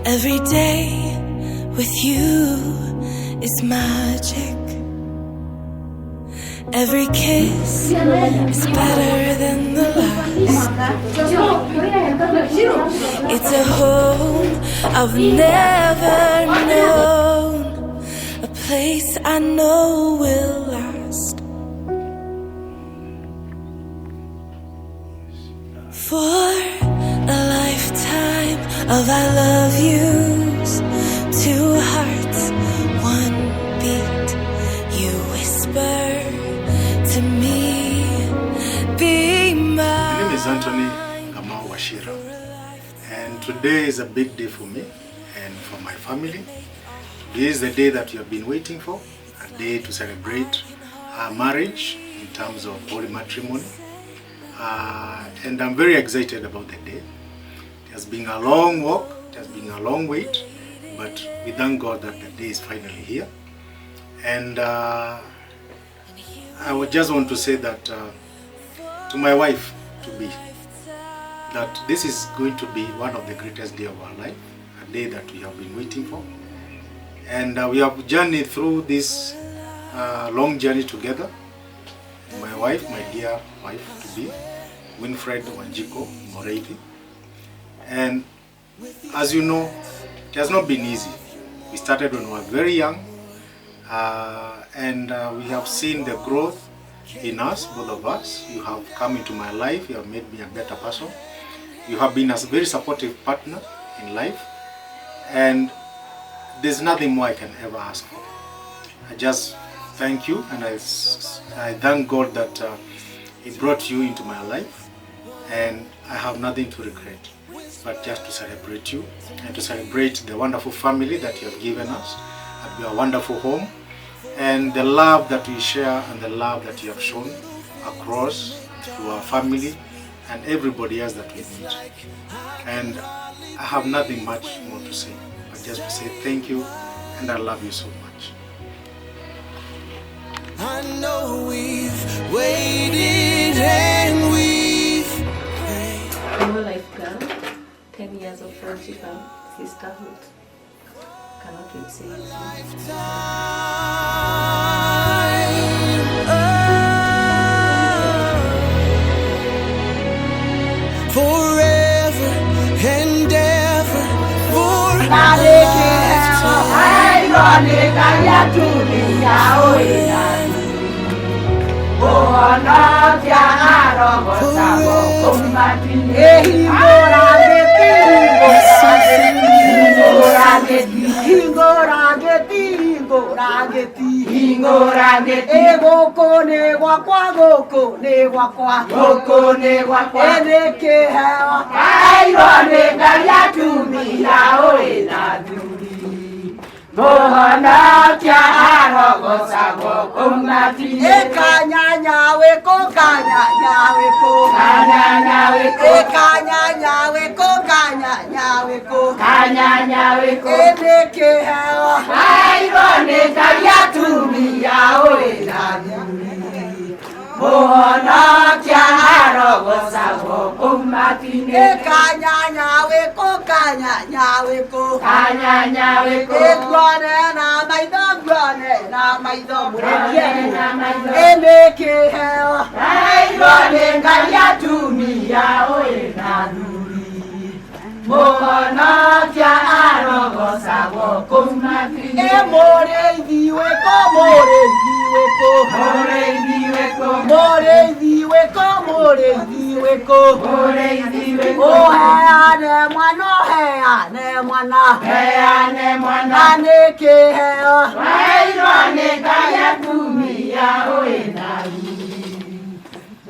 Every day with you is magic. Every kiss is better than the last. It's a home I've never known, a place I know will last. For a lifetime of I love yous, two hearts, one beat. You whisper to me, be mine. My name is Anthony Kamau Wachira, and today is a big day for me and for my family. Today is the day that you have been waiting for, a day to celebrate our marriage in terms of holy matrimony. And I'm very excited about the day. It has been a long walk, it has been a long wait, but we thank God that the day is finally here. And I would just want to say that to my wife to be, that this is going to be one of the greatest day of our life, a day that we have been waiting for. And we have journeyed through this long journey together. My wife, my dear wife to be, Winfred Wanjiku Mureithi. And as you know, it has not been easy. We started when we were very young, and we have seen the growth in us, both of us. You have come into my life, you have made me a better person. You have been a very supportive partner in life, and there's nothing more I can ever ask for. I just thank you, and I thank God that He brought you into my life, and I have nothing to regret, but just to celebrate you and to celebrate the wonderful family that you have given us, your wonderful home, and the love that we share and the love that you have shown across to our family and everybody else that we meet. And I have nothing much more to say, but just to say thank you, and I love you so much. I know we've waited and we've prayed. More life girl, 10 years of friendship and sisterhood. Cannot wait to see you soon. Forever and ever, for a Gũkũ nĩ gwakwa, gũkũ nĩ gwakwa, Gũkũ nĩ gwakwa. Ĩ nĩ kĩheo. Kairwo nĩ Ngai atumia ũĩ na athuri, Mũhonokia arogocagwo kũu matu-inĩ. Ĩ kanyanya wĩkũ, kanyanya wĩkũ? Kanyanya wĩkũ? Ĩ kanyanya wĩkũ, kanyanya wĩkũ? Kanyanya wĩkũ? Ĩ nĩ kĩheo. Kairwo nĩ Ngai atumia ũĩ na athuri, Mũhonokia arogocagwo kũu matu-inĩ. Ĩ kanyanya wĩkũ, kanyanya wĩkũ? Kanyanya wĩkũ? Ĩ nguone na maitho, nguone na maitho, mũrĩkie. Nguone na maitho. Ĩ nĩ kĩheo. Kairwo nĩ Ngai atumia ũĩ na athuri, Mũhonokia arogocagwo kũu matu-inĩ. Ĩ mũrĩithi wĩkũ, mũrĩithi wĩkũ? Mũrĩithi wĩkũ? Mũrĩithi wĩkũ, mũrĩithi wĩkũ? Mũrĩithi wĩkũ? Ũheane mwana, ũheane mwana. Heane mwana. Na nĩ kĩheo. Kairwo nĩ Ngai atumia ũĩ na athuri,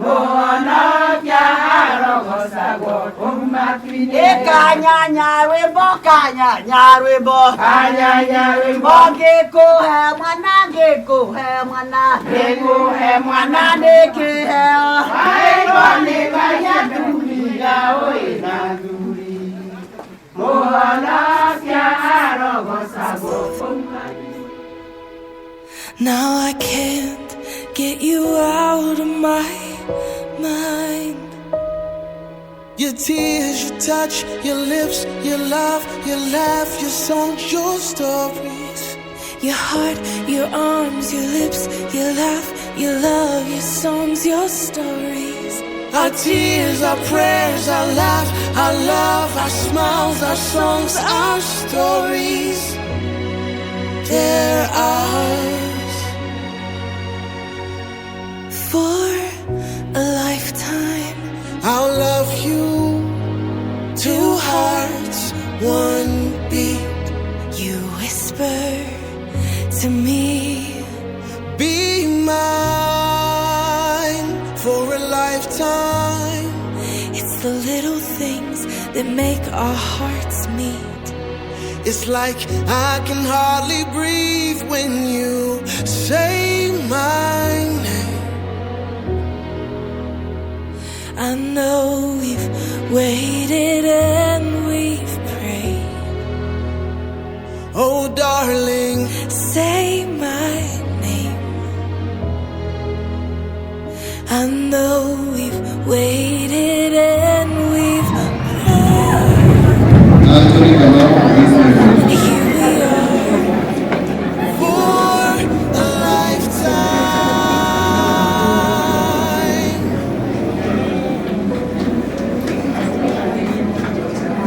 Mũhonokia arogocagwo kũu matu-inĩ. Kanyanya rwĩmbo, kanyanya rwĩmbo, kanyanya rwĩmbo, ngĩkũhe mwana, ngĩkũhe mwana, ngĩkũhe mwana nĩ kĩheo. Waĩrwo nĩ Ngai atumia ũĩ na athuri. Mũhonokia arogocagwo kũu matu-inĩ. Now I can't get you out of my mind. Your tears, your touch, your lips, your love, your laugh, your songs, your stories. Your heart, your arms, your lips, your laugh, your love, your songs, your stories. Our tears, our prayers, our laugh, our love, our smiles, our songs, our stories. They're ours. For a lifetime. I'll love you. Two hearts, one beat. You whisper to me, be mine for a lifetime. It's the little things that make our hearts meet. It's like I can hardly breathe when you say my name. I know we've waited and we've prayed. Oh, darling, say my name. I know we've waited and we've prayed. Here we are for a lifetime.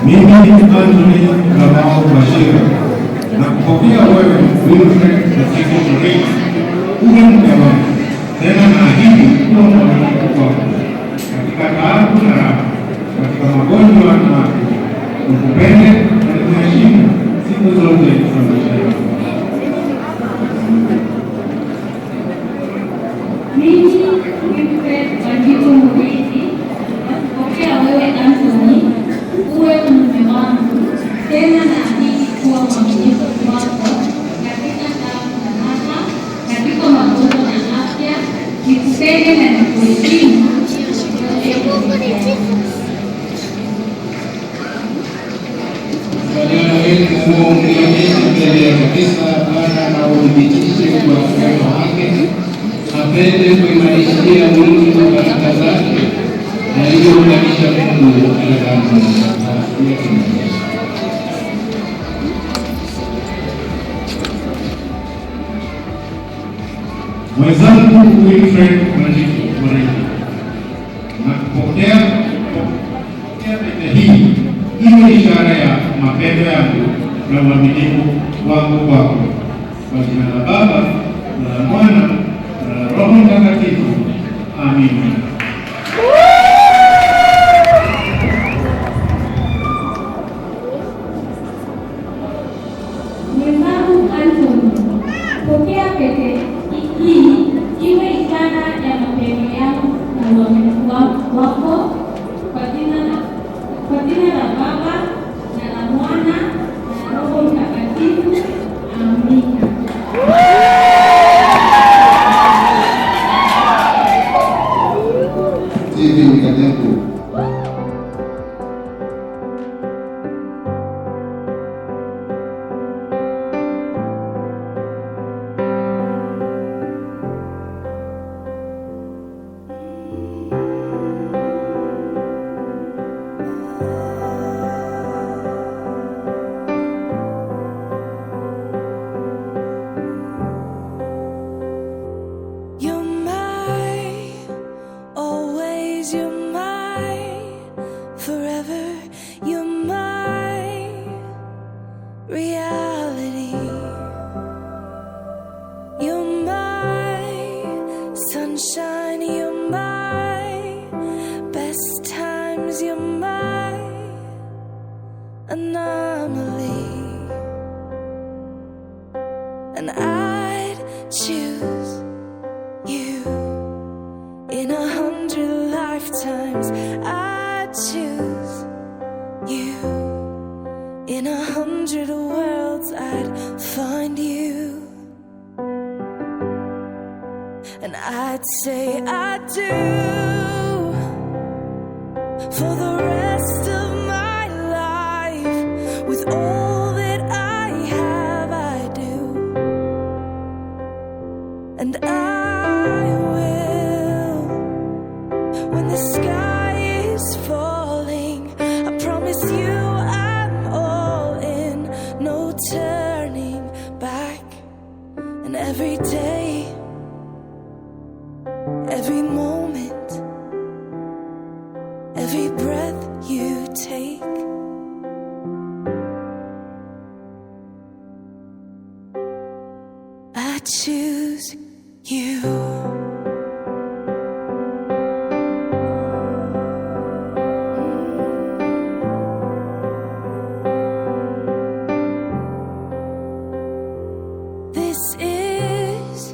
Mimi Anthony Kamau Wachira nakupokea wewe Wilfred Wanjiku Muriithi uwe mke wangu, tena naahidi kuwa mwaminifu kwako katika taabu na raha, katika magonjwa na afya, nikupende na nikuheshimu siku zote za maisha yangu. Mimi Wilfred Wanjiku Muriithi nakupokea wewe Anthony uwe mume wangu, tena naahidi kuwa mwaminifu kwako katika taabu na raha, katika magonjwa na afya, nikupende na nikuheshimu siku zote za maisha yangu. Kwa neno hili mlionyesha mbele ya kanisa, Bwana na uthibitishe kwa wema wake, apende kuimarishia Mungu baraka zake aliyounganisha Mungu mwanadamu asiyetenganisha. Mwenzangu Wilfred Wanjiku Muriithi, nakupokea pete hii iwe ishara ya mapendo yangu na uaminifu wangu kwako. Kwa jina la Baba na la Mwana na la Roho Mtakatifu. Amina. Mwenzangu Anthony, pokea pete hii iwe ishara ya mapendo yangu na uaminifu wako kwa jina la Baba na la Mwana na Roho Mtakatifu. Amina. Stephen Kadengo. You're my always, you're my forever, you're my reality. You're my sunshine, you're my best times, you're my anomaly. And I'd choose you in 100 100 worlds, I'd find you. And I'd say I do for the rest of my life. With all that I have, I do. And I will. When the sky is falling, I promise you I'm all in, no turning back. And every day, every moment, every breath you take, I choose you. This is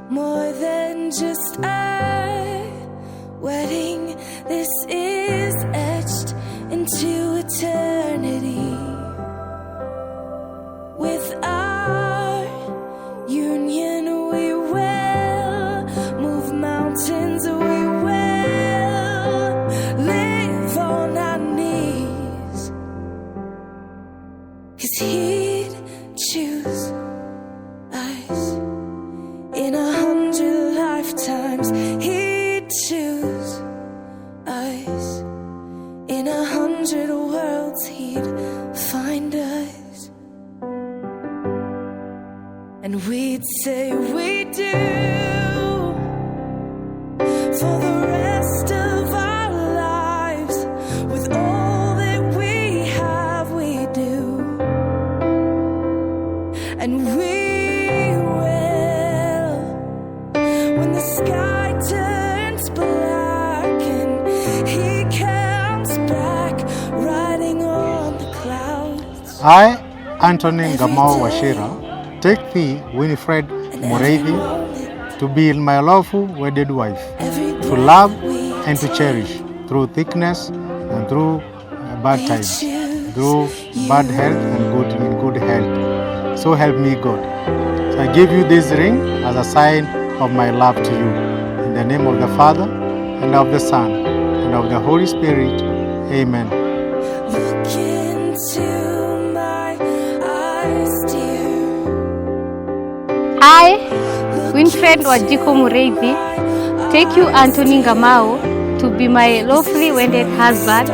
more than just a wedding. This is etched into eternity. With our union, we will move mountains, we will live on our knees. 'Cause he'd choose us in 100 lifetimes. He'd choose us in 100 worlds. He'd find us, and we'd say we do for the rest of our lives. With all that we have, we do. And we will. When the sky turns black and he comes back riding on the clouds. I, Anthony Ngamau Wachira, take thee, Winifred Mureithi, to be my lawful wedded wife, to love and to cherish through thickness and through bad times, through bad health and good in good health. So help me God. So I give you this ring as a sign of my love to you. In the name of the Father, and of the Son, and of the Holy Spirit. Amen. Look into my eyes, dear. I, Winfred Wanjiku Mureithi, take you, Anthony Ngamau, to be my lawfully wedded husband,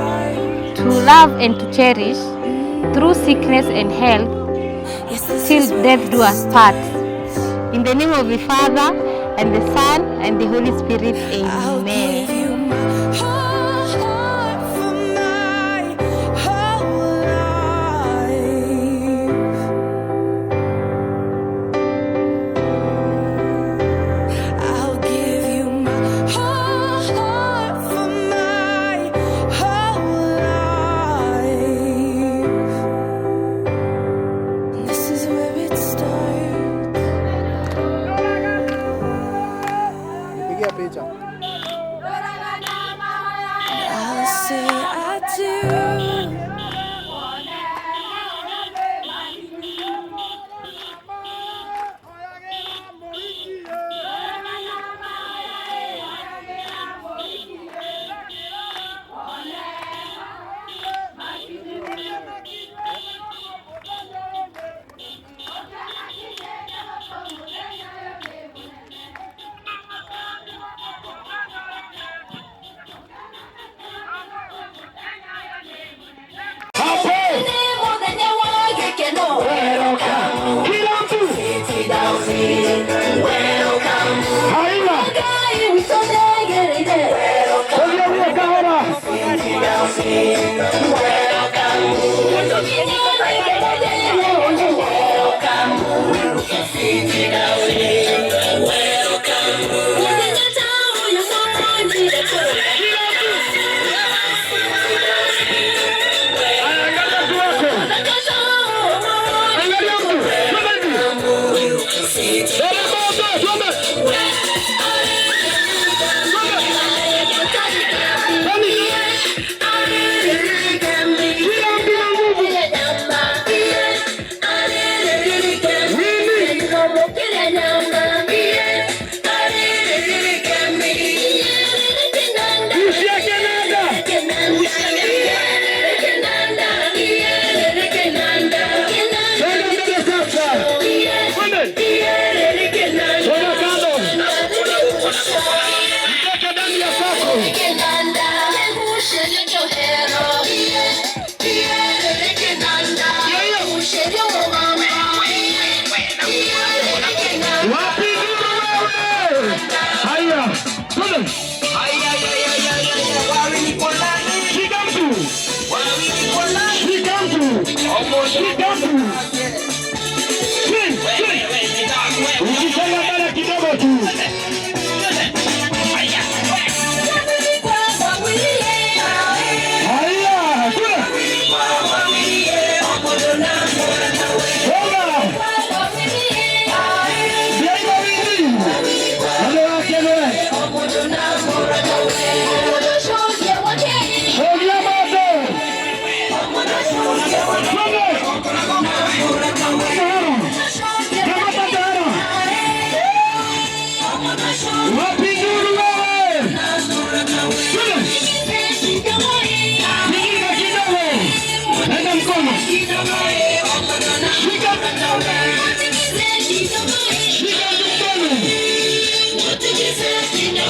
to love and to cherish through sickness and health, till death do us part. In the name of the Father, and the Son, and the Holy Spirit, I'll amen. Give you my whole heart for my whole life. I'll give you my whole heart for my whole life. And this is where it starts. Pigia picha. I'll say I do. tu. Chini, chini. Ukisonga mbele kidogo tu. Haya, kula. Songa. Ndio hivyo hivi. Ndio wake wewe. Sogea moto. Songa. Kamata tayari. Wapi nduru wewe? Twende. Shika kidogo. Nenda mkono. Shika. Shika mkono.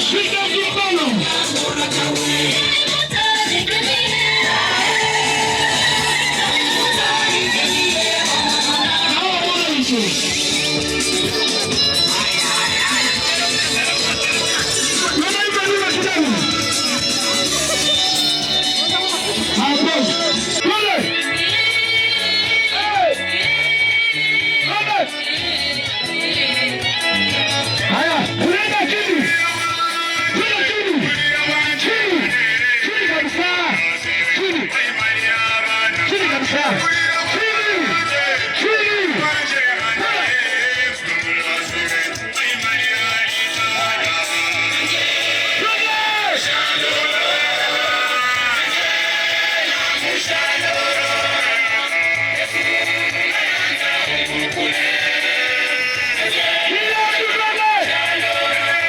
Shika mkono. Hawa bwana vizuri. Nenda hivyo nyuma kidogo. Hapo. Twende. Hey. Twende. Haya, tunaenda chini. Twende chini. Chini. Chini kabisa. Chini. Chini kabisa. Chini. Chini. Twende. Kila mtu twende.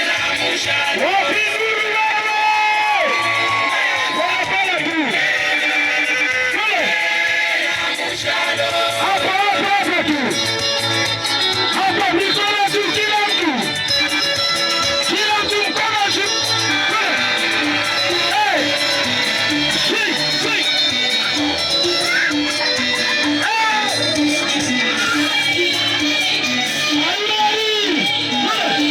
Wapi nduru wewe? Pole pole tu. Twende. Hapa hapa hapa tu. Hapa mikono juu kila mtu. Kila mtu mkono juu. Twende. Hey. Shake, shake. Hey. Are you ready? Twende.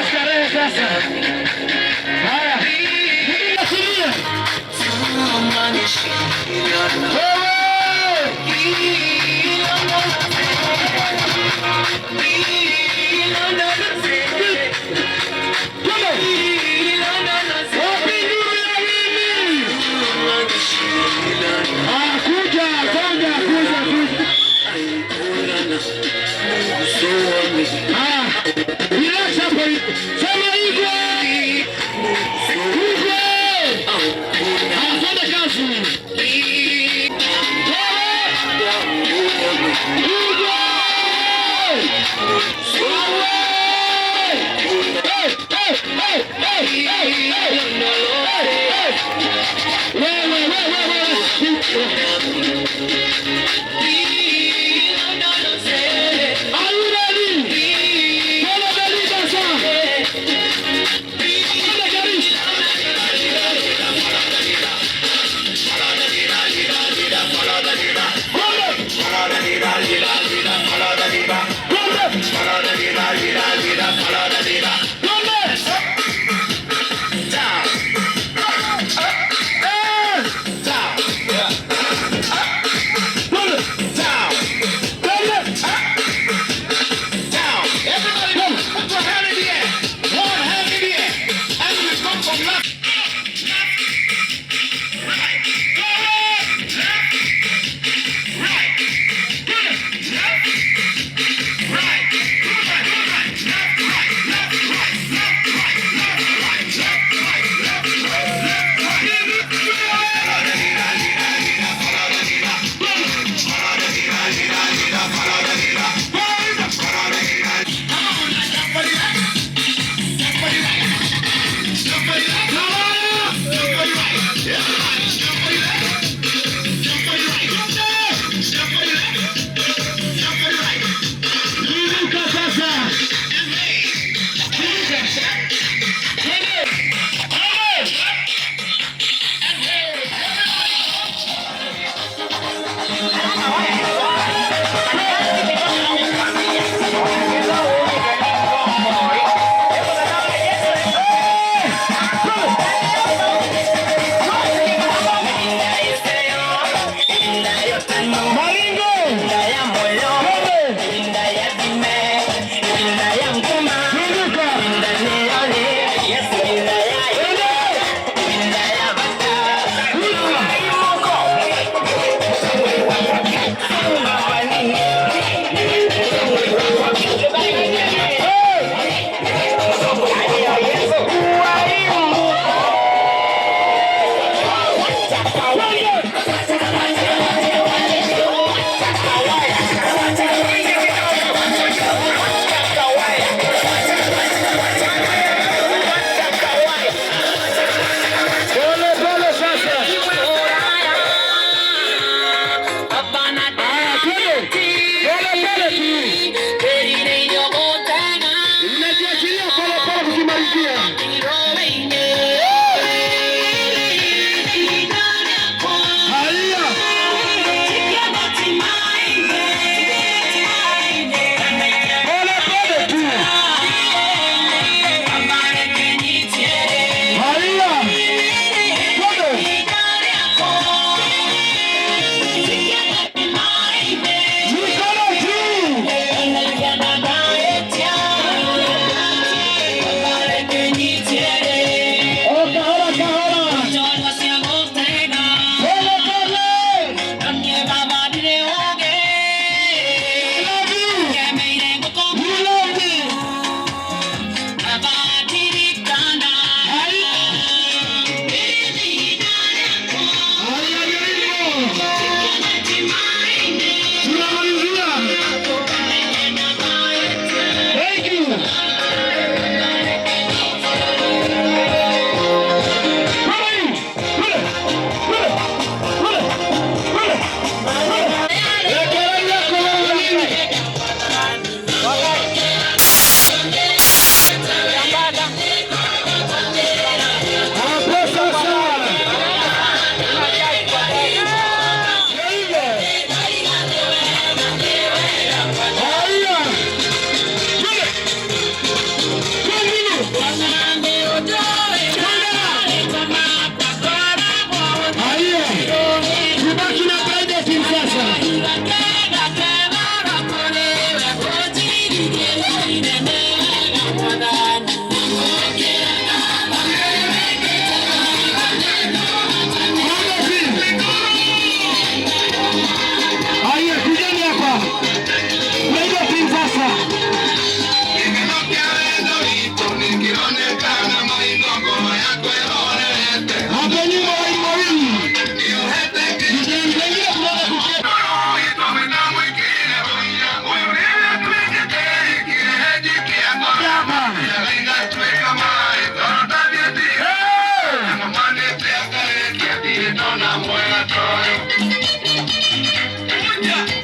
Starehe sasa. Haya. Achilia. Wewe! Twende! Wapi nduru ya Winnie?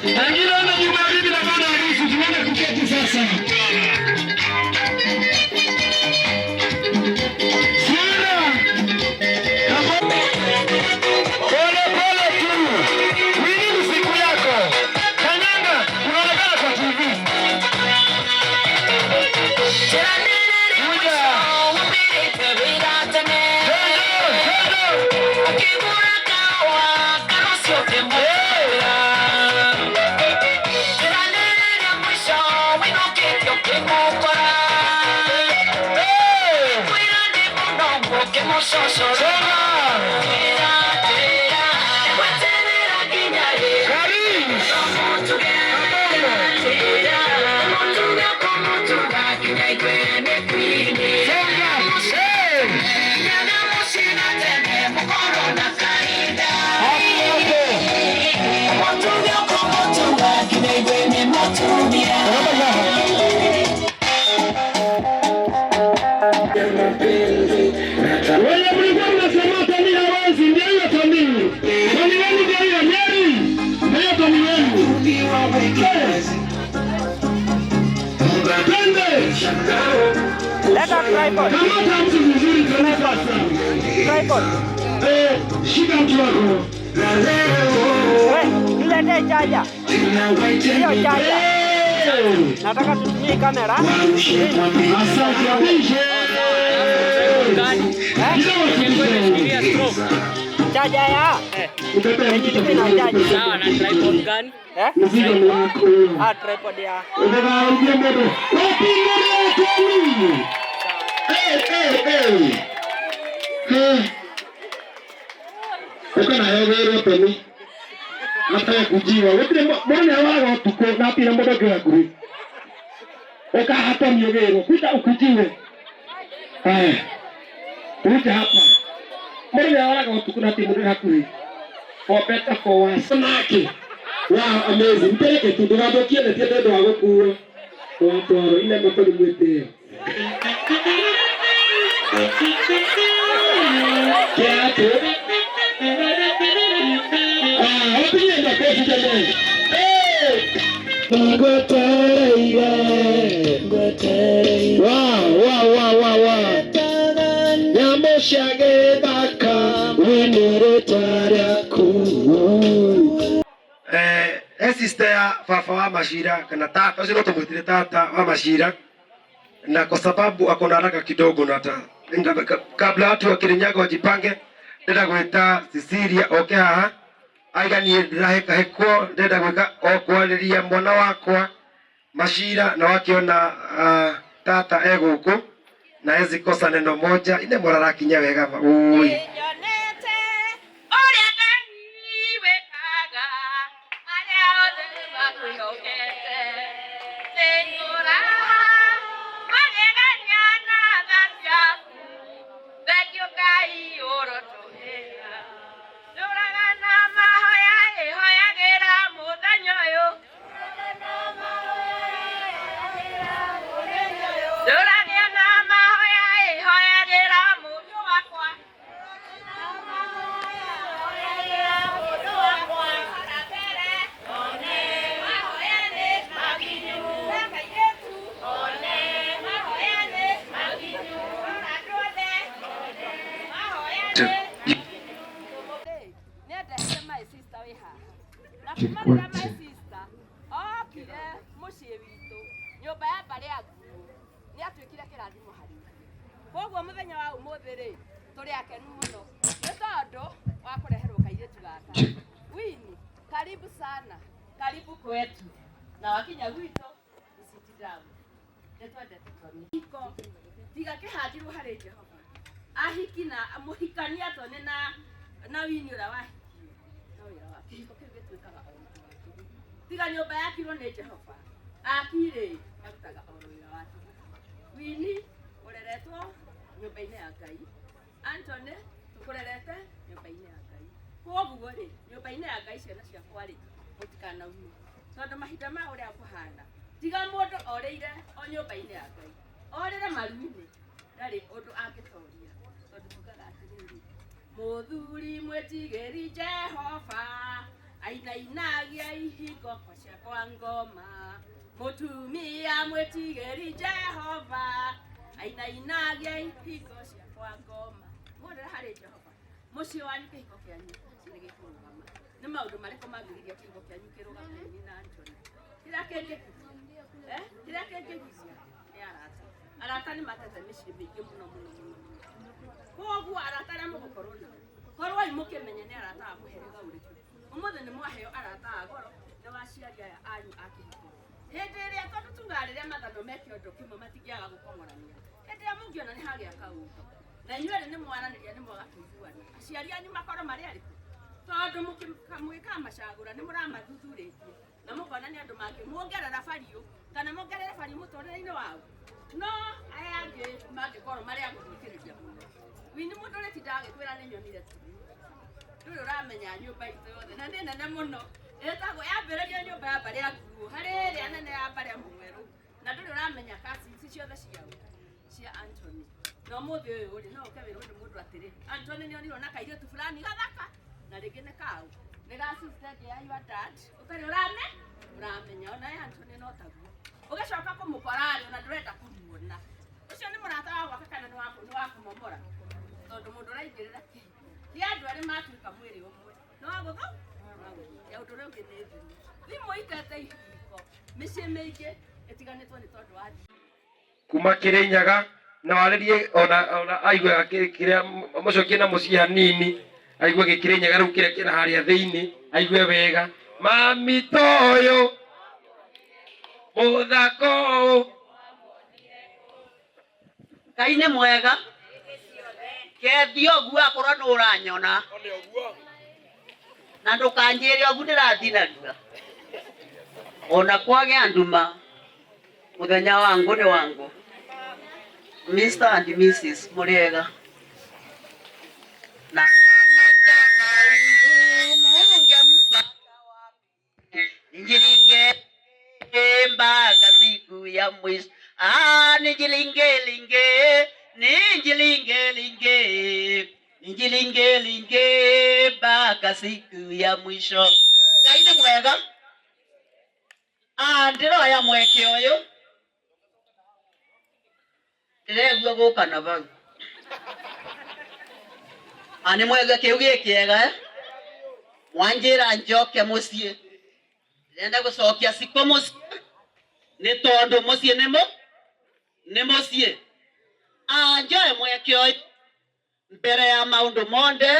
Wengine wana nyumba ya bibi na bwana harusi, tunaenda kuketi sasa. Sura. Pole pole tu. Wini ni siku yako. Kanyanga, unaonekana kwa TV. Kuja. Twende, twende. Hey. Hey. Soma. Karibu. Songa. Hey. Hapo hapo. Wenye mlikuwa mnasema Tony hawezi, ndio hiyo Tony. Tony wenu ndio hiyo Nyeri. Ndio hiyo Tony wenu. Eh. Twende. Leta tripod. Kamata mtu vizuri, twende sasa. Tripod. Eh, shika mtu wako. We, niletee chaja. Hiyo chaja. Eh. Nataka tutumie kamera. Asante DJ. Kidogo tu. Chaja ya. Ubebe mtu Yenye iko na chaja. Sawa na tripod gani? Eh? Mzigo ni wako. Ah, tripod ya. Ubeba ujembe. Wapi ngoro Tony? Eh, eh, eh. Eh. Uko na hewe Tony. Atakujia. Wetire mwana waga tuko na pira mbodo kwa guri. Uka hapa miogero. Kuja ukujiwe. Eh. Kuja hapa. Mwana waga tuko na timu hakuhi. For better, for worse. Nake. Wow, amazing. Mpeleke tu ndũgathũkie nĩ ti ũndũ wa gũkuo. Watwarwo ine mũtũri mwĩtĩo. Kiatu. Ah, wapigie makofi jamani. Eh! Ngwetereire. Wow, wow, wow, wow, wow. Nyamũ cia gĩthaka wĩ rĩtwa rĩaku. Eh, sister ya baba wa Mashira kana tata ucio no tumwitire tata wa Mashira, na kwa sababu ako na haraka kidogo na ta kabla watu wa Kirinyaga wajipange, ndenda gwita Cecilia oke haha aiganie ndĩrahĩkahĩkwo, ndĩrenda gwĩka o kwarĩria mwana wakwa Mashira na wakiona tata e gũkũ na hezi kosa neno moja ine mũrarakinya wega ma ui. Nyonete ũrĩa Ngai wĩkaga arĩa othe makwĩhokete. Nĩnyũraha magegania na tha ciaku. Thengiũ Ngai ũrotũhĩra. Ndũraga na mahoya ĩhoyagĩra mũthenya ũyũ. Ndũragĩa na mahoya ĩhoyagĩra mũndũ wakwa. Nĩendete my sister wĩ haha na kuma rĩrĩa my sister okire mũciĩ witũ nyũmba ya mbarĩ ya nguo nĩ atuĩkire kĩrathimo harĩ ithuĩ. Koguo mũthenya wa ũmũthĩ rĩ, tũrĩ akenu mũno nĩ tondũ wa kũreherwo kairĩtu gaka. Wini, karibu sana, karibu kwetu, na wakinya gwitũ sit down. Nĩ twendete Tony. Kĩhiko tiga kĩhandirwo harĩ Jehova, ahiki na mũhikania Tony na Wini ũrĩa wahikirio no wĩra wa kĩhiko kĩu gĩtuĩkaga o ũndũ wa tũhũ. Tiga nyũmba yakirwo nĩ Jehova, aki rĩ marutaga o wĩra wa tũhũ. Wini ũreretwo nyũmba-inĩ ya Ngai, Anthony tũkũrerete nyũmba-inĩ ya Ngai. Koguo rĩ, nyũmba-inĩ ya Ngai ciana ciakwa rĩ, mũtikanaume tondũ mahinda ma ũrĩa kũhana, tiga mũndũ orĩire o nyũmba-inĩ ya Ngai, orĩre maru-inĩ, ndarĩ ũndũ angĩtoria, tondũ tugaga atĩrĩrĩ, Muthuri mwetigeri Jehova ainainagia ihingo cia kwa ngoma. Mutumia mwetigeri Jehova ainainagia ihingo cia kwa ngoma. Mwonera harĩ Jehova mũciĩ wanyu kĩhiko kĩanyu nĩ gĩkũrũgama. Nĩ maũndũ marĩkũ mangĩgiria kĩhiko kĩanyu kĩrũgame ni na Anthony? Kĩrĩa kĩngĩgiria kĩrĩa kĩngĩgiria nĩ arata. Arata nĩ matete mĩciĩ mĩingĩ mũno mũno mũno mũno. Koguo arata arĩa mũgũkorwo nao, korwoi mũkĩmenye nĩ arata a mũhĩrĩga ũrĩkũ. Ũmũthĩ nĩ mwaheo arata a goro nĩ waciari aya anyu a kĩhiko. Hĩndĩ ĩrĩa tondũ tugaga rĩrĩa mathano me kĩondo kĩmwe matingĩaga gũkong'orania. Hĩndĩ ĩrĩa mũngĩona nĩ hagĩa kaũndũ na inyuĩ erĩ nĩ mwaranĩria nĩ mwaga kũiguana, aciari anyu makorwo marĩ arĩkũ? Tondũ mũgĩkamacagũra nĩ mũramathuthurĩtie na mũkona nĩ andũ mangĩmuongerera bariũ kana mongerere bariũ mũtũrĩre-inĩ wao. No aya angĩ mangĩkorwo marĩ a gũthikĩrĩria mũno. Wini mũndũ ũrĩtindaga agĩkwĩra nĩ nyonire tu. Ndũrĩ ũramenya nyũmba itũ yothe na nĩ nene mũno. Ĩtagwo yambĩrĩrio nyũmba ya mbarĩ ya nguo harĩ ĩrĩa nene ya mbarĩ ya mũmwerũ na ndũrĩ ũramenya cousins ciothe ciao cia Anthony. Na ũmũthĩ ũyũ rĩ no ũke wĩrwo nĩ mũndũ atĩrĩ Anthony nĩ onirwo na kairĩtu fulani gathaka na rĩngĩ nĩ kau nĩ ga sister ĩngĩ ya your dad ũtarĩ ũrame ũramenya ona ye Anthony no taguo ũgĩcoka kũmũkora rĩ ona ndũrenda kũmuona. Ũcio nĩ mũrata wa gwaka kana nĩ wa kũmomora? Tondũ mũndũ ũraingĩrĩra kĩhiko kĩa andũ arĩa matuĩka mwĩrĩ ũmwe nĩ wa gũthũ ya ũndũ ũrĩa ũngĩ nĩ thimũ. Thimũ itete ihiko mĩciĩ mĩingĩ ĩtiganĩtwo nĩ tondũ wa thimũ. Kuma Kirinyaga na warĩrie ona aigue kĩrĩa mũcokie na mũciĩ hanini aigue gĩkĩrĩnyaga rĩu kĩrĩa kĩra harĩa thĩinĩ aigue wega. Mami toyũ mũthako ũyũ. Ngai nĩ mwega kethi ũguo akorwo nĩ ũranyona na ndũkanjĩre ũguo ndĩrathiĩ narua ona kwagĩa nduma mũthenya wangu nĩ wangu. Mr and Mrs mũrĩega na nijilinge mpaka siku ya mwisho. Ah, nijilinge linge nijilinge linge nijilinge linge mpaka siku ya mwisho. Ngai nĩ mwega. Ah, ndĩroya mweke ũyũ ndĩregua gũka na vau. Ah, nĩ mwega kĩu gĩ kĩega eh? Mwanjĩra njoke mũciĩ ndĩrenda gũcokia cikũ mũciĩ nĩ tondũ mũciĩ nĩ mũciĩ. Ah, njoe mweke ũyũ mbere ya maũndũ monde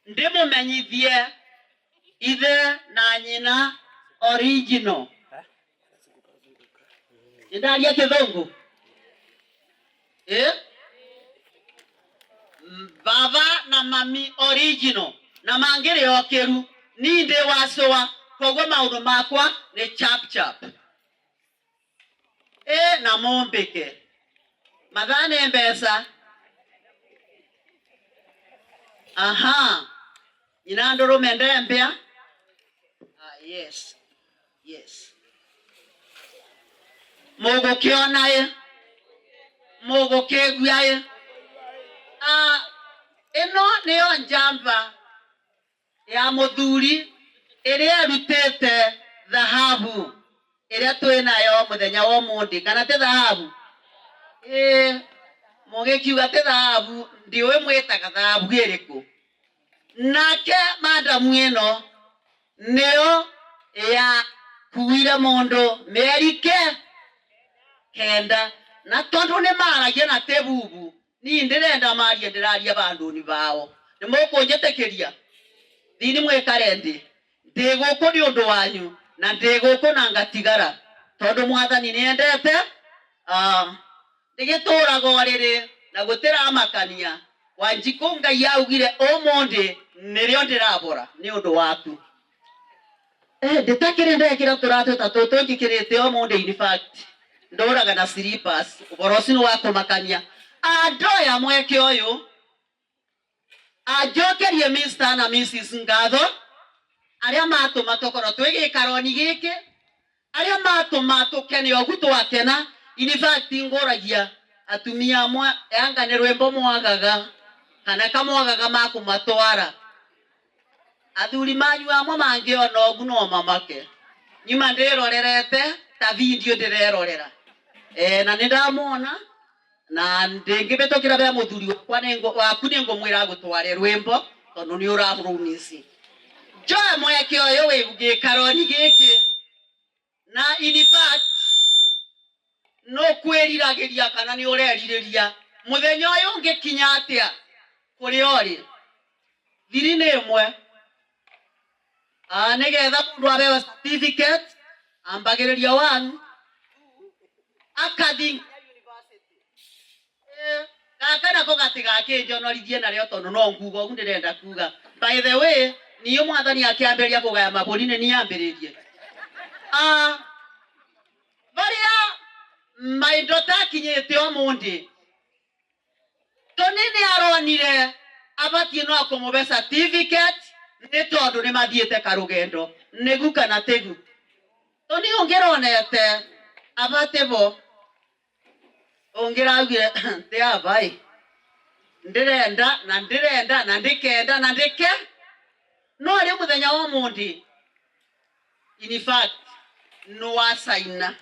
ndĩmũmenyithie ithe na nyina original. Nĩndaria kĩthũngũ? Eh? Baba na mami original na mangĩrĩ okĩru ni ndĩ wacũa koguo maũndũ makwa nĩ chap chap. Na mũmbĩke mathaa nĩ mbeca. Aha, nyina ndũrũme ndembĩa. Ah, yes yes. Mũgũkĩona ĩ mũgũkĩigua ĩ. Ah, ĩno nĩyo njamba ya mũthuri ĩrĩa ĩrutĩte thahabu ĩrĩa twĩ nayo mũthenya wa ũmũthĩ kana ti thahabu? Ĩĩ, mũgĩkiuga ti thahabu ndiũĩ mwĩtaga thahabu ĩrĩkũ. Nake madamu ĩno nĩyo yakuire mũndũ mĩeri kenda na tondũ nĩ maragia na ti bubu niĩ ndĩrenda marie ndĩraria bandũni bao nĩ mũkũnjĩtĩkĩria thini mwĩkare ndĩ ndĩ gũkũ nĩ ũndũ wanyu na ndĩ gũkũ na ngatigara tondũ mwathani nĩendete ndĩgĩtũraga ũrĩrĩ na gũtĩramakania Wanjikũ Ngai augire ũmũthĩ nĩrĩo ndĩrabora nĩ ũndũ waku. Ndĩtakĩrĩ ndekĩra tũratũ ta tũtũ njĩkĩrĩte ũmũthĩ in fact ndũraga na slippers ũhoro ũcio nĩ wa kũmakania. Andoya mweke ũyũ anjokerie Mr na Mrs ngatho arĩa matũma tũkorwo twĩ gĩikaroni gĩkĩ arĩa matũma tũkene ũguo twakena. In fact ngũragia atumia amwe yanga nĩ rwĩmbo mwagaga Kana kamwagaga makumatwara. Athuri manyu amwe mangiona ogu no mamake. Nyuma ndirorerete ta video ndirerorera. Na nindamwona na ndingibĩtũkĩra bea mũthuri wakwa waku nĩngũmwĩra gũtware rwĩmbo tondũ nĩ ũramũrumisi. Njoe mweke ũyũ wĩ gĩkaroni gĩkĩ na in fact no kwĩriragĩria kana nĩ ũrerirĩria mũthenya ũyũ ũngĩkinya atĩa kũrĩa ũrĩ thiri nĩ ĩmwe. Nĩgetha mũndũ abewe certificate ambagĩrĩria one akathi gaka nako gatigakĩnjonorithie narĩo tondũ no nguga ũguo ndĩrenda kuga. By the way, niĩ mwathani akĩambĩrĩria kũgaya mabũri nĩ niĩ ambĩrĩrie. Barĩa maindo takinyĩte ũmũndĩ Tony nĩ aronire abatiĩ no kũmũbe certificate nĩ tondũ nĩ mathiĩte karũgendo nĩgu kana tĩgu. Tony ũngĩronete abatĩ bo ũngĩraugire tĩ abai ndĩrenda na ndĩrenda na ndĩkenda na ndĩke no rĩu mũthenya wa ũmũndĩ in fact nĩ wacaina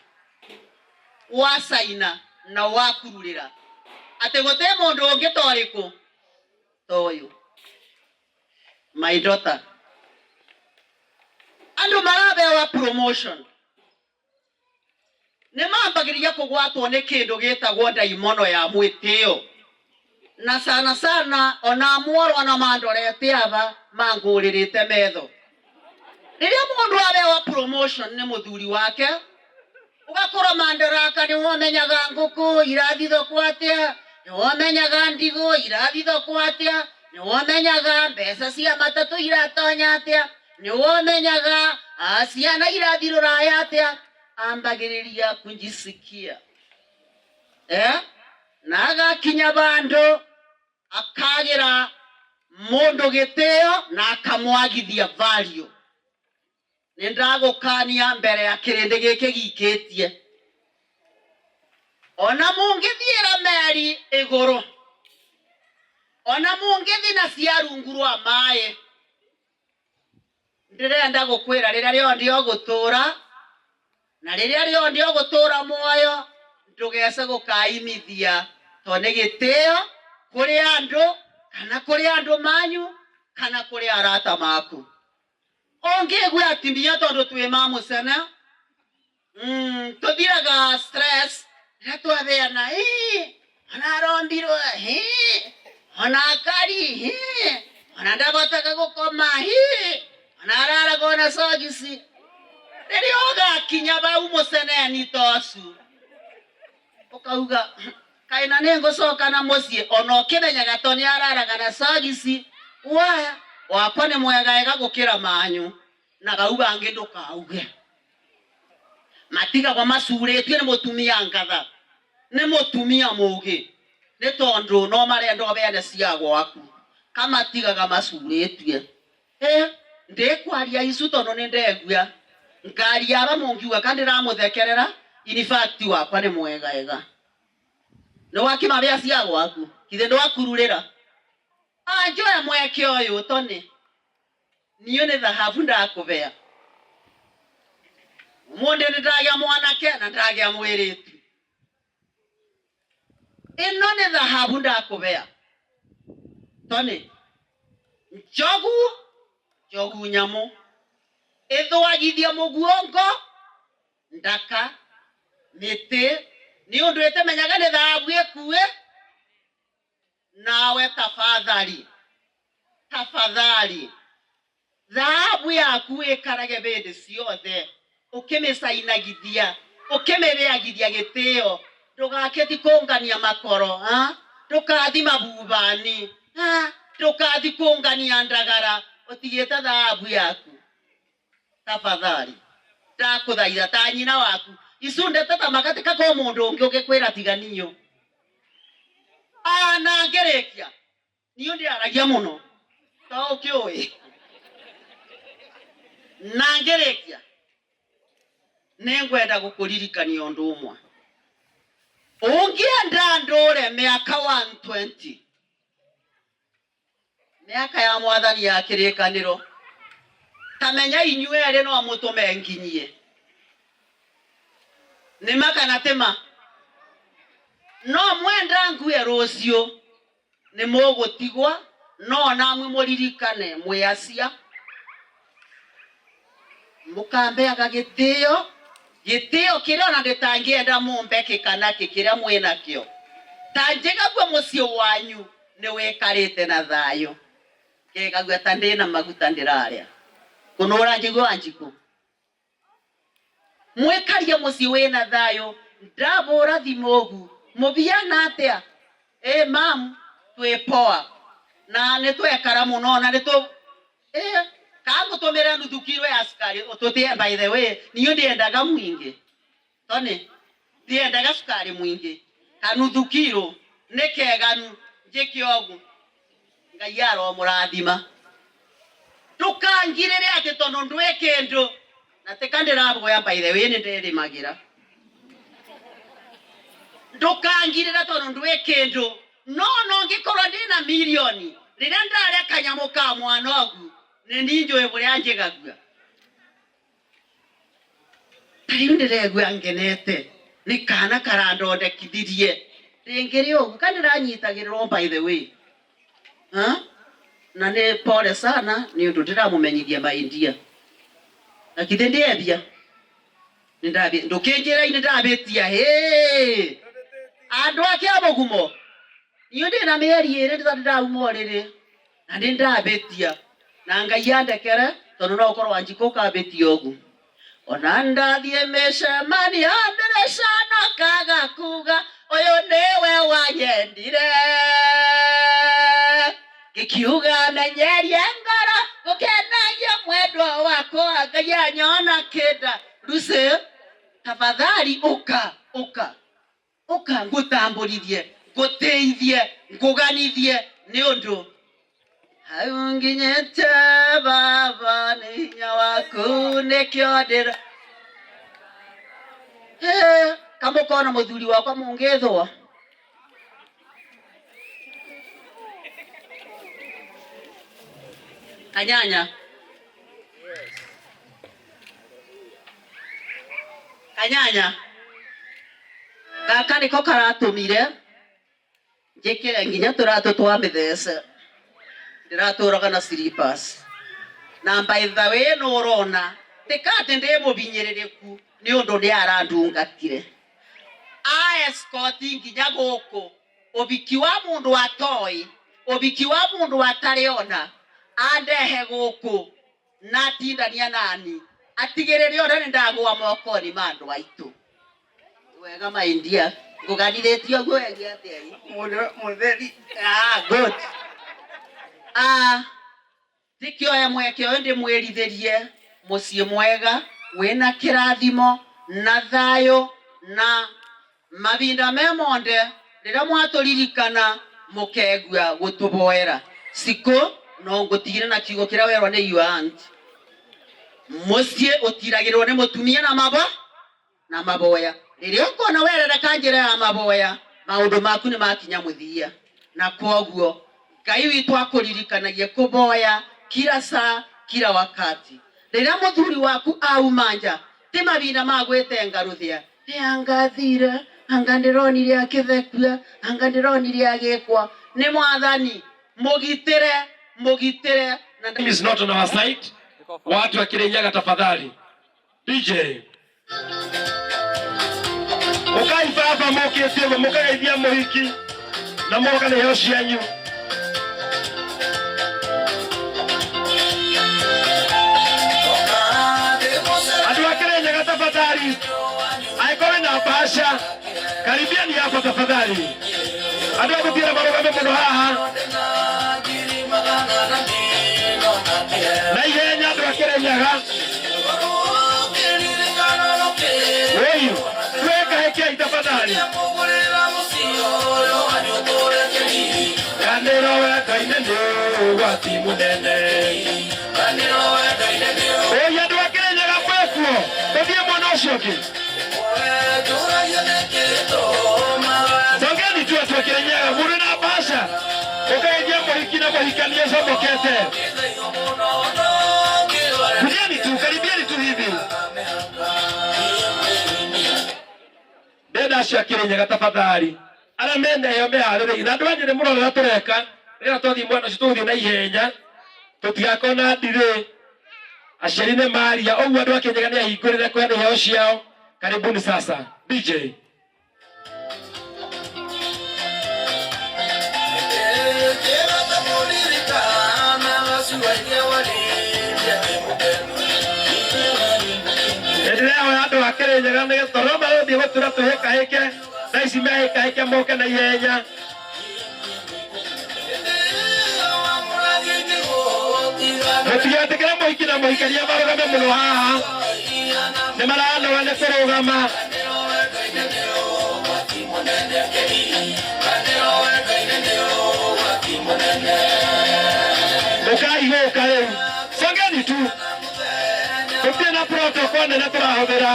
wacaina na wakururĩra atĩ gũtĩ mũndũ ũngĩ ta ũrĩkũ ta ũyũ. My daughter, andũ marabewa promotion nĩ mambagĩrĩria kũgwatwo nĩ kĩndũ gĩtagwo ndaimono ya mwĩtĩo na sana sana ona mworwa na mandorete aba mangũrĩrĩte metho. Rĩrĩa mũndũ abewa promotion nĩ mũthuri wake ũgakorwo mandaraka nĩ womenyaga ngũkũ irathithokwo atĩa, nĩ womenyaga ndigũ irathithokwo atĩa, nĩ womenyaga mbeca cia matatũ iratonya atĩa, nĩ womenyaga ciana irathi rũraya atĩa, ambagĩrĩria kujisikia na agakinya bandũ akagĩra mũndũ gĩtĩo na akamwagithia value. Nĩ ndagũkania mbere ya kĩrĩndĩ gĩkĩ gikĩtie ona mũngĩthiĩra meri igũrũ ona mũngĩthi na cia rungu rwa maĩ ndĩrenda gũkwĩra rĩrĩa rĩothe ũgũtũra na rĩrĩa rĩothe ũgũtũra muoyo ndũgece gũkaimithia to nĩ gĩtĩo kũrĩ andũ kana kũrĩ andũ manyu kana kũrĩ arata maku. Ũngĩigua atimia tondũ twĩ mamũcene tũthiraga stress rĩrĩa twabeana ona arombirwo ona akari ona ndabotaga gũkoma ona araraga ona sogisi. Rĩrĩa ũgakinya bau mũceneni tocu ũkauga kaĩ na nĩngũcoka na mũciĩ ona ũkĩmenyaga to nĩ araraga na sogisi wa wakwa nĩ mwega gũkĩra manyu na gau gangĩ ndũkauge. Matigagwo macurĩtio nĩ mũtumia ngatha nĩ mũtumia mũgĩ nĩ tondũ no marenda ũbeane cia gwaku kamatigaga macurĩtie. Ndĩkwaria icu tondũ nĩ ndegua ngaria aba mũngiuga ka ndĩramũthekerera in fact wakwa nĩ mwega ega nĩ wakĩmabea cia gwaku githĩ ndwakururĩra. Njoe mweke ũyũ Tony niĩ nĩ thahabu ndakũbea ũmũthĩ nĩ ndagĩa mwanake na ndagĩa mwĩrĩtu ĩno nĩ thahabu ndakũbea Tony njogu njogu nyamũ ĩthwagithia mũguongo ndaka mĩtĩ nĩ ũndũ ĩtamenyaga nĩ thahabu ĩkue. Nawe tafadhali tafadhali thahabu yaku ĩkarage hĩndĩ ciothe ũkĩmĩcainagithia ũkĩmĩrĩagithia gĩtĩo ndũgakĩthi kũngania makoro ndũkathi mabubani ndũkathi kũngania ndagara ũtigĩte thahabu yaku. Tafadhali ndakũthaitha ta nyina waku icu ndete ta magatika ko mũndũ ũngĩ ũngĩkwĩra tiga niyo. Na ngĩrĩkia niĩ ndĩaragia mũno to ũkĩũĩ na ngĩrĩkia nĩngwenda gũkũririkania ũndũ ũmwe. Ũngĩenda ndũre mĩaka 120 Miaka ya mwathani ya kirikaniro. Tamenya inyuĩ erĩ no mũtũme nginyie. Nĩ kana tema. No mwenda ngue rũciũ nĩ mũgũtigwa no namwe mũririkane mwĩ acia. Mũkambeaga gĩtĩo gĩtĩo kĩrĩa ona ndĩtangĩenda mũmbe kĩkana kĩ kĩrĩa mwĩnakĩo. Ta njĩgagua mũciĩ wanyu nĩ wĩkarĩte na thayũ. Ngegagua ta ndĩna maguta ndĩrarĩa. Kũnũra njigua Wanjikũ. Mwĩkarie mũciĩ wĩna thayũ ndabũra thimũ ũgu mũbiana atĩa? Ĩ mam twĩ poa na nĩ twekara mũno na nĩ tũ kangũtũmĩre nuthu kiro ya cukari tũtie by the way niĩ ndiendaga mwingĩ Tony ndiendaga cukari mwingĩ kanuthu kiro nĩ keganu njĩke ũguo Ngai aromũrathima ndũkangirĩre atĩ tondũ ndwĩ kĩndũ na tika ndĩraboya by the way nĩ ndĩrĩmagĩra ndũkangirĩre tondũ ndwĩ kĩndũ no no ngĩkorwo ndĩna mirioni rĩrĩa ndarĩa kanyamũ ka mwana ũguo nĩ niĩ njũĩ bũrĩa njĩgagua ta rĩu ndĩregua ngenete nĩ kana karandondekithirie rĩngĩ rĩ ũguo kandĩranyitagĩrĩrwo by the way ha? Na nĩ pole sana nĩ ũndũ ndĩramũmenyithia maindia na githĩ ndiembia ndũkĩnjĩra-inĩ ndabĩtia hĩ andũ ake a mũgumo niĩ ndĩna mĩeri ĩrĩ ndĩrauma ũrĩrĩ na nĩ ndabĩtia na Ngai andekere tondũ no ũkorwo Wanjikũ ũkambĩtia ũguo ona ndathiĩ mĩcemanio ndĩrĩconokaga kuga ũyũ nĩwe wanyendire ngĩkiuga menyerie ngoro gũkenagia mwendwa wakwa Ngai anyona kĩnda Lucy tafadhali ũka ũka ũka ngũtambũrithie ngũtĩithie ngũganithie nĩ ũndũ hau nginyĩte baba nĩ hinya waku nĩkĩo ndĩra kamũkona mũthuri wakwa mũngĩthũa kanyanya kanyanya gaka nĩko karatũmire njĩkĩre nginya tũratũ twa mĩthece ndĩratũraga na slippers na by the way nĩ ũrona tika atĩ ndĩ mũbinyĩrĩrĩku nĩ ũndũ nĩ arandungatire a escort nginya gũkũ ũbiki wa mũndũ atoĩ ũbiki wa mũndũ atarĩ ona andehe gũkũ na atindania nani atigĩrĩre ona nĩ ndagũa moko-inĩ ma andũ aitũ wega maindia ngũganithĩtio ũguo wegie atĩa Mũtheri. Ah, good. Ndikĩoya mweke ũyũ ndĩmwĩrithĩrie mũciĩ mwega wĩna kĩrathimo na thayũ na mavinda me monde rĩrĩa mwatũririkana mũkegua gũtũboera Cikũ no ngũtigire na kiugo kĩrĩa werwo nĩ your aunt mũciĩ ũtiragĩrwo nĩ mũtumia na mabo na maboya rĩrĩa ũkona werereka njĩra ya maboya maũndũ maku nĩ makinya mũthia na kwoguo Ngai witũ akũririkanagie kũboya kila saa kila wakati rĩrĩa mũthuri waku auma nja ti mavinda ma gwĩtenga rũthĩa anga thire anga ndĩronire akĩthekua anga ndĩronire agĩkwa nĩ mwathani mũgitĩre mũgitĩre na Time is not on our side. Watu wa Kirinyaga tafadhali. DJ. Ukai baba mukĩtie ũguo mũkageithia mũhiki na mũroka nĩ iheo cianyu. Andũ a Kirinyaga tafadhali. Angĩkorwo na bahasha karibiani hapa tafadhali. Andũ a gũthiĩra marũgame mũno haha. Na ihenya andũ a Kirinyaga. Wĩyu, twĩkahekiai tafadhali. Kanĩro wendo-inĩ nĩ ũgwati mũnene. Ĩĩ andũ a Kirinyaga mwĩkuo, tũthiĩ mwena ũcio ũngĩ. Songeni tu watu wa Kirinyaga, mũrĩ na bahasha. Ũkageithia mũhiki. Mũhiki na mũhikania comokete. Kujeni tu, karibieni tu hivi. Ndenda acio a Kĩrĩnyaga tafadhali, arĩa mena ĩyo meharĩrĩirie na andũ a Nyĩrĩ mũrore ũrĩa tũreka rĩrĩa twathiĩ mwena ũcio tũgũthiĩ na ihenya tũtigakorwo na delay. Aciari nĩ maria ũguo andũ a Kĩrĩnyaga nĩ ahingũrĩre kũheana iheo ciao. Karibuni sasa DJ. Ndĩrehoya andũ a Kĩrĩnyaga nĩ tondũ marũthiĩ gũtura tũhĩkahĩke thaa ici mehĩkahĩke moke na ihenya. Mũtigetĩkĩre mũhiki na mũhikania marũgame mũno haha, nĩ maranoga nĩ kũrũgama. Ũkai gũka rĩu, congeni tu, tũtirĩ na protocol nene tũrahũthĩra.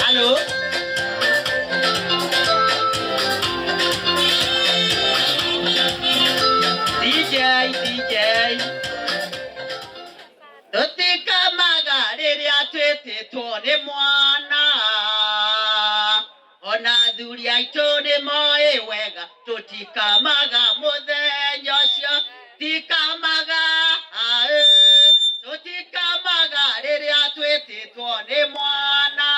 Halo. DJ, DJ. Tũtikamaga rĩrĩa twĩtĩtwo nĩ mwana, ona athuri aitũ nĩ moĩ wega, tũtikamaga mũthenya ũcio, tikamaga, aĩ, tũtikamaga rĩrĩa twĩtĩtwo nĩ mwana,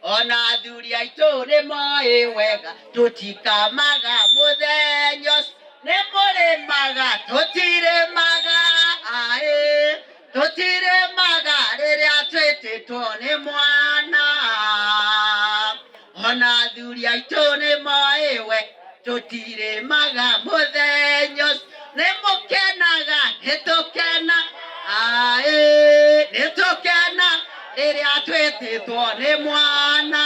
ona athuri aitũ nĩ moĩ wega, tũtikamaga mũthenya ũcio, nĩ mũrĩmaga, tũtirĩmaga, aĩ, tũtirĩmaga rĩrĩa twĩtĩtwo nĩ mwana, ona athuri aitũ nĩ moĩ we, tũtirĩmaga mũthenya ũcio, nĩ mũkenaga, nĩ tũkena, aĩ, nĩ tũkena rĩrĩa twĩtĩtwo nĩ mwana,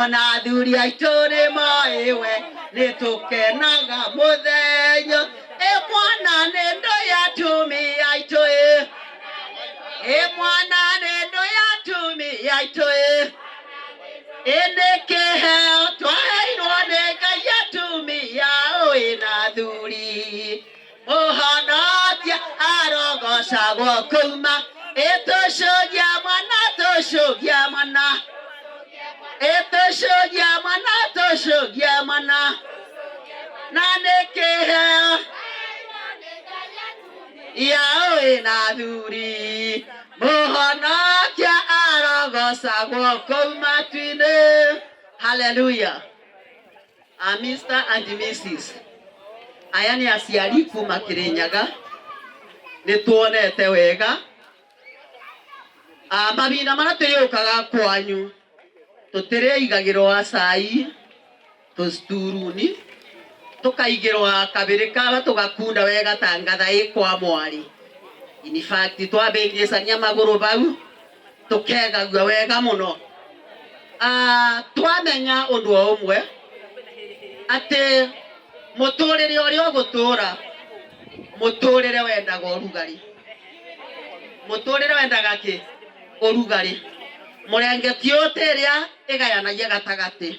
ona athuri aitũ nĩ moĩ we, nĩ tũkenaga mũthenya, ĩ mwana nĩ ndũ ya atumia aitũ ĩ, ĩ mwana nĩ ndũ ya atumia aitũ ĩ, ĩ nĩ kĩheo twaheirwo nĩ Ngai atumia ũĩ na athuri, mũhonokia arogocagwo kuma, ĩ tũcũgia mwana, tũcũgia mwana, ĩ tũcũgia mwana, tũcũgia mwana, na nĩ kĩheo ya ũĩ na athuri, mũhonokia arogocagwo kũu matu-inĩ. Hallelujah. Mr. and Mrs. Aya nĩ aciari kuma Kĩrĩnyaga, nĩ tuonete wega. Mahinda marĩa tũrĩũkaga kwanyu tũtirĩigagĩrwo acai tũcturuni, tũkaigĩrwo kabĩrĩ kaba tũgakunda wega ta ngatha ĩ kwa mwari. In fact twambĩngĩcania magũrũ bau tũkegagua wega mũno. Twamenya ũndũ o ũmwe atĩ mũtũrĩre ũrĩa ũgũtũra, mũtũrĩre wendaga ũrugarĩ, mũtũrĩre wendaga kĩ? Ũrugarĩ. Mũrengeti ũyũ ti ĩrĩa ĩgayanagia gatagatĩ,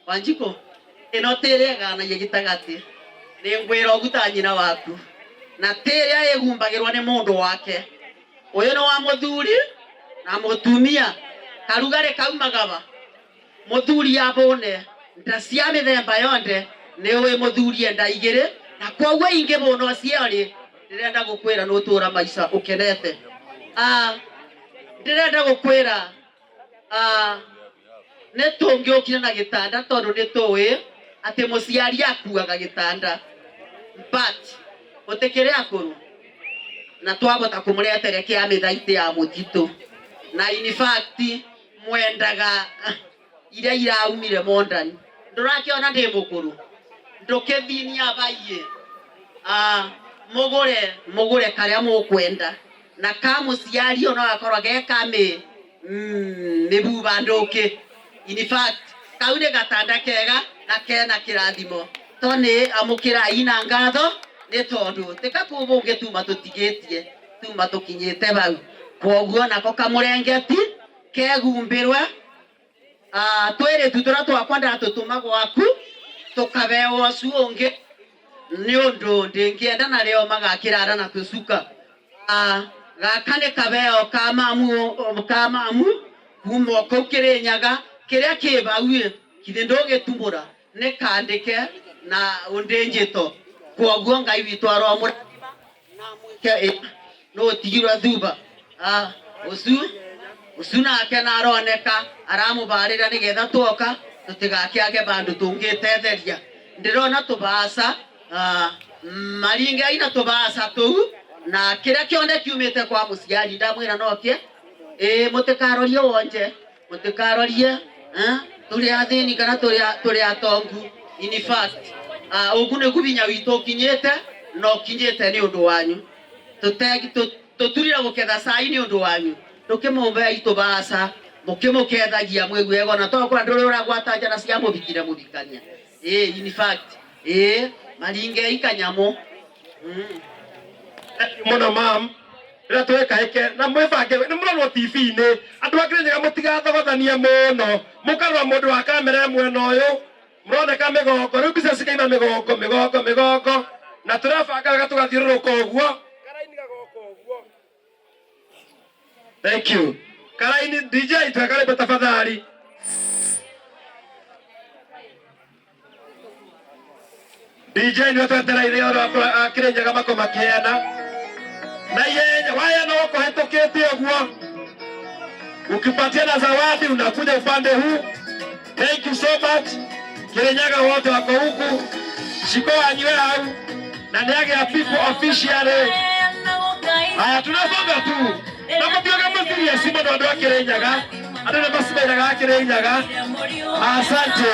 Wanjikũ ĩno ti ĩrĩa ĩgayanagia gĩtagatĩ, nĩ ngwĩra ũguta nyina waku, na ti ĩrĩa ĩhumbagĩrwo nĩ mũndũ wake. Ũyũ nĩ wa mũthuri na mũtumia, karugarĩ kaumaga va? Mũthuri abũne nda cia mĩthemba yonthe, nĩ ũĩ mũthuri enda igĩrĩ, na koguo ingĩ bũna cierĩ, ndĩrenda gũkwĩra nĩ ũtũra maica ũkenete. Ndĩrenda gũkwĩra, nĩ tũngĩũkire na gĩtanda tondũ nĩ tũĩ atĩ mũciari akuaga gĩtanda, but gũtikĩrĩ akũrũ na twabota kũmũretere kĩa mĩthaitĩ ya mũtitũ, na in fact mwendaga iria iraumire modern. Ndũrakĩona ndĩ mũkũrũ, Ndukithinia baiye mugure mugure karia mukwenda na ka muciari ono gakorwo ge ka mibuba nduki. In fact kau nĩ gatanda kega na kena kĩrathimo to nĩ amũkĩra ina ngatho nĩ tondũ tika kũbũngĩ tuma tũtigĩtie tuma tũkinyĩte bau kwoguo nako kamũrengeti kegumbĩrwe twĩrĩtu tũrĩa twakwa ndatũtũma gwaku tũkabewa ũcio ũngĩ nĩ ũndũ ndĩngĩenda narĩo magakĩrara na tũcuka. Gaka nĩ kabeo ka mamu kuma kũu Kĩrĩnyaga kĩrĩa kĩ bau ĩ githĩ ndũgĩtumũra nĩ kandĩke na ũndĩnjĩto kwoguo Ngai witũ aromũrathima na mwĩke nũ ũtigirwe thuba ũcio nake naroneka aramũbarĩra nĩgetha twoka tũtigakĩage bandũ tũngĩtetheria ndĩrona tũbaca maringe ina tũbaca tũu na kĩrĩa kĩothe kiumĩte kwa mũciari ndamwĩra nokie ĩ mũtikarorie wonje mũtikarorie tũrĩ athĩni kana tũrĩ atongu. In fact ũguo nĩguo hinya witũ ũkinyĩte na ũkinyĩte nĩ ũndũ wanyu tũturire gũketha cai nĩ ũndũ wanyu ndũkĩmũmbei tũbaca mũkĩmũkethagia mwĩguego na tokora ndũrĩ ũragwata njara cia mũthikire mũthikania ĩ in fact ĩ maringei kanyamũ Mũno mam rĩrĩa twĩkaĩke na mwĩbange nĩ mũrorwo TV-inĩ andũ a Kĩrĩnyaga mũtigathogothanie mũno mũkarora mũndũ wa kamera mwena ũyũ mũroneka mĩgongo rĩu mbica cikaima mĩgongo mĩgongo mĩgongo na tũrebanga wega tũgathiũrũrũka ũguo karaini gagoka ũguo. Thank you karaini DJ twekarĩmbe tafadhali. DJ nĩ twetereire andũ a Kĩrĩnyaga mako makĩheana na ihenya waya no kũhetũkĩte ũguo ukipatiana zawadi unakuja upande huu. Thank you so much Kirinyaga wote wako huku shiko wanyiwe hau na nĩagĩa people officially. Haya tunasonga tu na mũtioge mũcirie mũno andũ a Kirinyaga andũ nĩ macimairaga a Kirinyaga. Asante.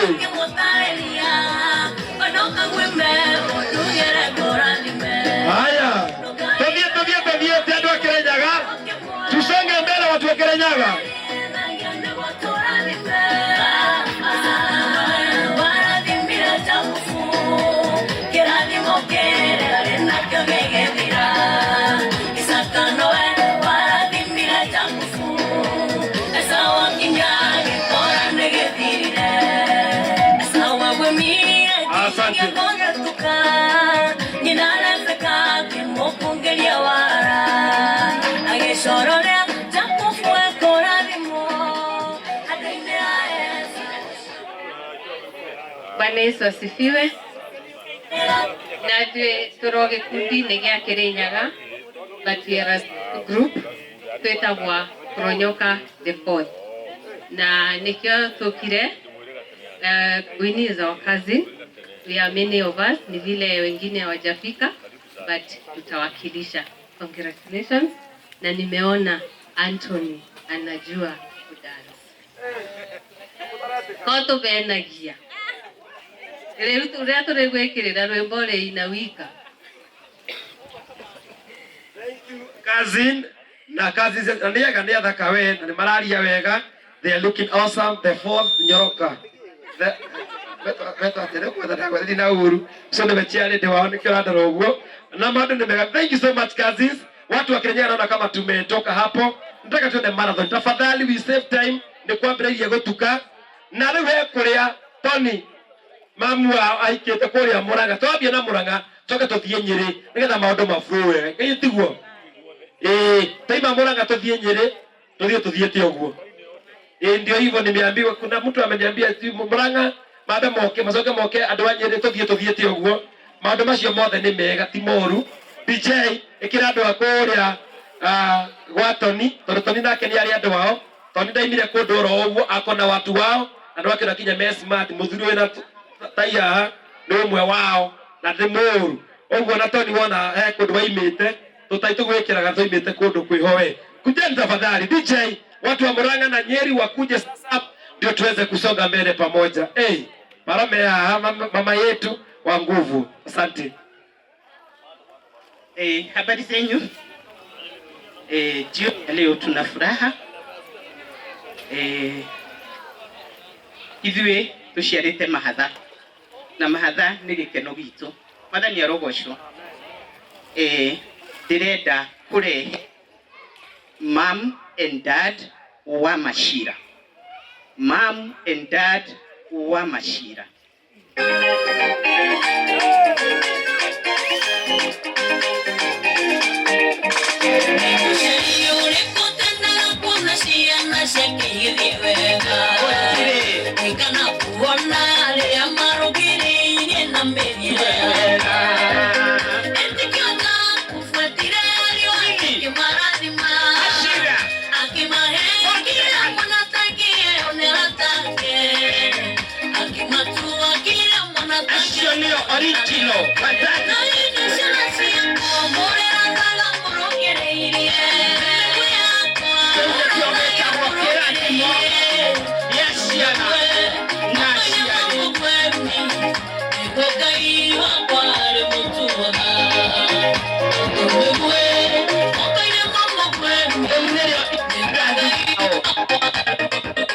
Haya tuthie tuthie tuthiete andũ a Kirinyaga tusonge mbele watu wa Kirinyaga. Asante. Bwana Yesu asifiwe. Na ithuĩ tũro gĩkundi-inĩ gĩa Kĩrĩnyaga but we are a group twĩtagwo Kũronyoka the fourth na nĩkĩo tũkire. Winnie is our cousin. We are many of us, ni vile wengine hawajafika but tutawakilisha. Congratulations. Na nimeona Anthony anajua kudance. Ko tũbenagia rĩu ũrĩa tũrĩ gwĩkĩrĩra rwĩmbo rĩina wika. Cousin na cousins na nĩ ega nĩ athaka we na nĩ mararia wega. They are looking awesome. The fourth Nyoroka na uru so nĩ mechiarĩndĩ wao nĩkĩo ũrandora ũguo na maũndũ nĩ mega. Thank you so much cousins. Watu wa Kirinyaga naona kama tumetoka hapo. Nataka tuende marathon tafadhali, we save time nĩ kwambĩrĩirie gũtuka na rĩu he kũrĩa Tony mamu wao ahikĩte kũrĩa Murang'a twambie na Murang'a coke tũthiĩ Nyĩrĩ nĩgetha maũndũ maflow wega ĩĩ tiguo ĩĩ taima Murang'a tũthiĩ Nyĩrĩ tũthiĩ tũthiĩte ũguo ĩĩ ndio hivyo nimeambiwa kuna mtu ameniambia Murang'a mambe moke macoke moke andũ a Nyĩrĩ tũthiĩ tũthiĩte ũguo maũndũ macio mothe nĩ mega ti moru. DJ ĩkĩra andũ a kũrĩa gwa Tony tondũ Tony nake nĩ arĩ andũ ao. Tony ndaimire kũndũ oro ũguo akona watu wao andũ ake kinya me smart mũthuri wĩna tai haha nĩ ũmwe wao na ndĩ mũru ũguo na Tony wona he kũndũ waimĩte tũtai tũgwĩkĩraga twaimĩte kũndũ kwĩho we. Kujeni tafadhali DJ, watu wa Murang'a na Nyeri wakuje sasa ndio tuweze kusonga mbele pamoja. Hey, marame haha mama yetu wa nguvu. Asante. Habari zenyu. Jioni ya leo tuna furaha. Ithuĩ tũciarĩte mahatha na mahatha nĩ gĩkeno gitũ. Mwathani arogocwo. Ndĩrenda kũrehe mom and dad wa Machira. Mom and dad wa Machira. Original.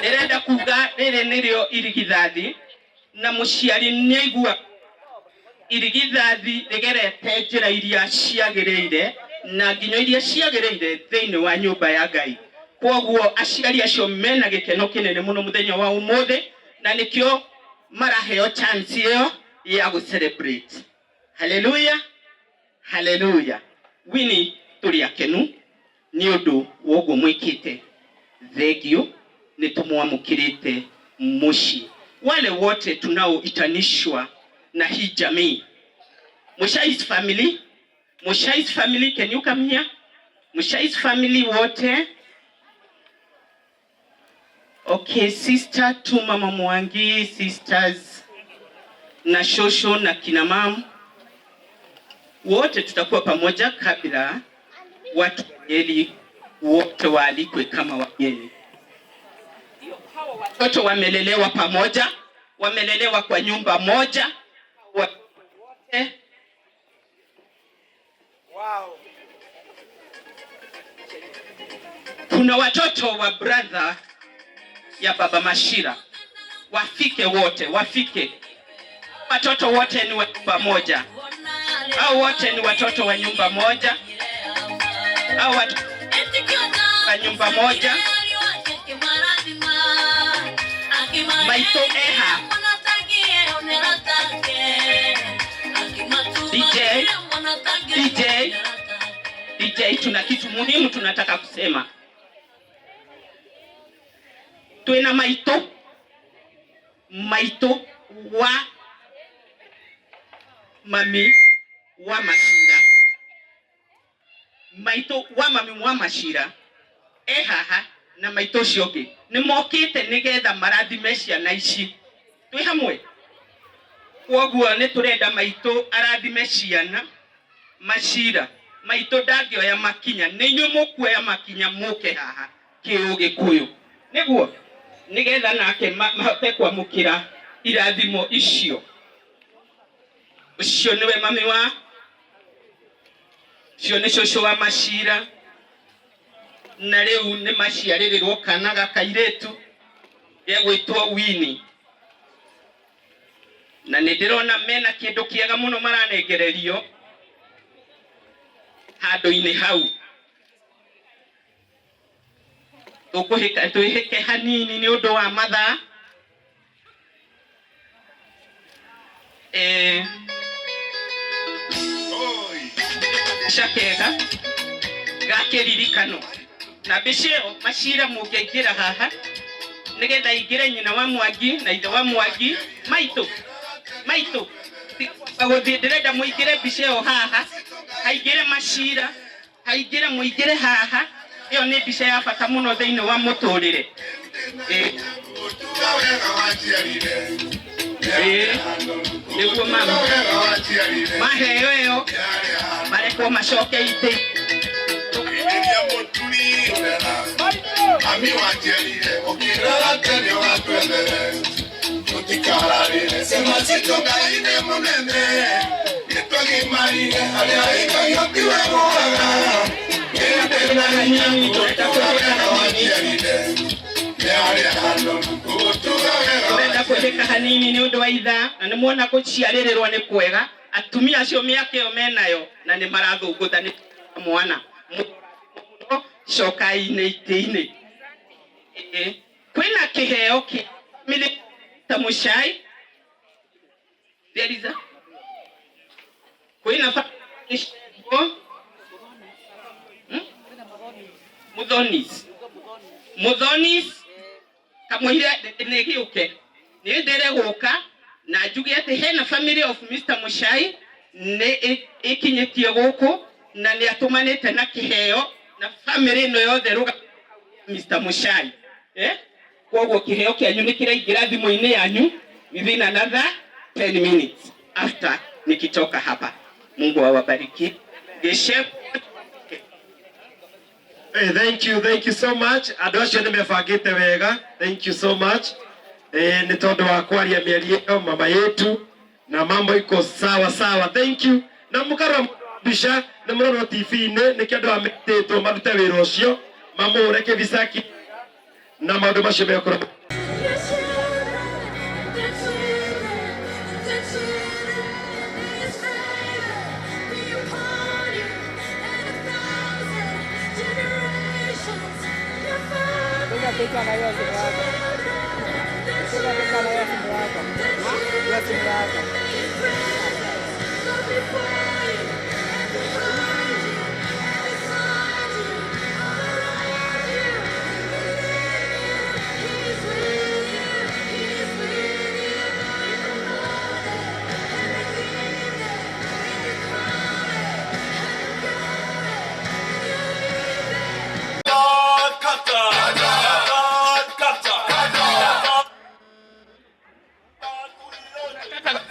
Ndĩrenda kuga rĩrĩ nĩrĩo irigithathi na mũciari nĩaigua irigithathi rĩgerete njĩra iria ciagĩrĩire na nginyo iria ciagĩrĩire thĩinĩ wa nyũmba ya Ngai. Kwoguo aciari acio mena gĩkeno kĩnene mũno mũthenya wa ũmũthĩ na nĩkĩo maraheo chance ĩyo ya gũ celebrate. Haleluya, haleluya. Winnie, tũrĩ akenu nĩ ũndũ wa ũguo mwĩkĩte. Thengio nĩ tũmwamũkĩrĩte mũciĩ. Wale wote tunaoitanishwa na hii jamii. Mushai's family, Mushai's family, can you come here? Mushai's family wote. Okay, sister tu Mama Mwangi, sisters na shosho na kina mama wote tutakuwa pamoja kabla watu wageni wote waalikwe kama wageni. Watoto wamelelewa pamoja, wamelelewa kwa nyumba moja. Wote. Wow. Kuna watoto wa brother ya Baba Machira. Wafike wote, wafike. Watoto wote ni wa nyumba moja. Hao wote ni watoto wa nyumba moja. Hao watoto wa nyumba moja. Maito eha. DJ, DJ, DJ, tuna kitu muhimu tunataka kusema. Twena maito, maito wa mami wa Machira. Maito wa mami wa Machira. Ehaha na maito ũcio ũngĩ nĩ mokĩte nĩgetha marathime ciana ici. Twĩ hamwe. Kwoguo nĩ tũrenda maitũ arathime ciana Machira. Maitũ ndangĩoya makinya, nĩ inyuĩ mũkuoya makinya mũke haha kĩũgĩkũyũ nĩguo nĩgetha nake mahote kwamũkĩra irathimo icio. Ũcio nĩwe mami wa, ũcio nĩ cũcũ wa Machira. Na rĩu nĩ maciarĩrĩrwo kana gakairĩtu gegwĩtwo Winnie. Na nĩ ndĩrona mena kĩndũ kĩega mũno maranengererio handũ-inĩ hau. Tũkũhĩka twĩhĩke hanini nĩ ũndũ wa mathaa. Cakega ga kĩririkano. Na mbica ĩyo Machira mũngĩingĩra haha nĩgetha aingĩre nyina wa Mwangi na ithe wa Mwangi. Maitũ, maitũ, gũthiĩ ndĩrenda mũingĩre mbica ĩyo haha, haingĩre Machira, haingĩre mũingĩre haha. Ĩyo nĩ mbica ya bata mũno thĩinĩ wa mũtũrĩre. Nĩguo mama maheo ĩyo marekwo macoke itĩ. Mami wanjiarire ũkĩrora tene ũgatwethere tũtikararĩre. Ndĩrenda kwĩhĩka hanini nĩ ũndũ wa ithaa na nĩ muona gũciarĩrĩrwo nĩ kwega atumia acio mĩaka ĩyo menayo na nĩ marathũngũtha nĩ mwana mũno cokai-inĩ itĩ-inĩ. Kwĩna kĩheo kĩa family ta Muchai. There is a kwĩna family Muthonis. Muthonis kamũire nĩ gĩũke nĩ ndere gũka na njuge atĩ hena family of Mr. Muchai nĩ ĩkinyĩtie gũkũ na nĩ atũmanĩte na kĩheo na family ĩno yothe rũga Mr. Muchai. Koguo kĩheo kĩanyu nĩ kĩraingĩra thimũ-inĩ yanyu within another 10 minutes after nikitoka hapa. Mungu awabariki. Geshe. Hey, thank you so much. Andũ acio nĩ mebangĩte wega. Thank you so much. Nĩ tondũ wa kwaria mĩario ĩyo mama yetu na mambo iko sawa sawa. Thank you. Na mũkarora mbica nĩ mũrorwo TV-inĩ nĩkĩo andũ ametĩtwo marute wĩra ũcio mamũhũre kĩbica na maũndũ macio mekorwo.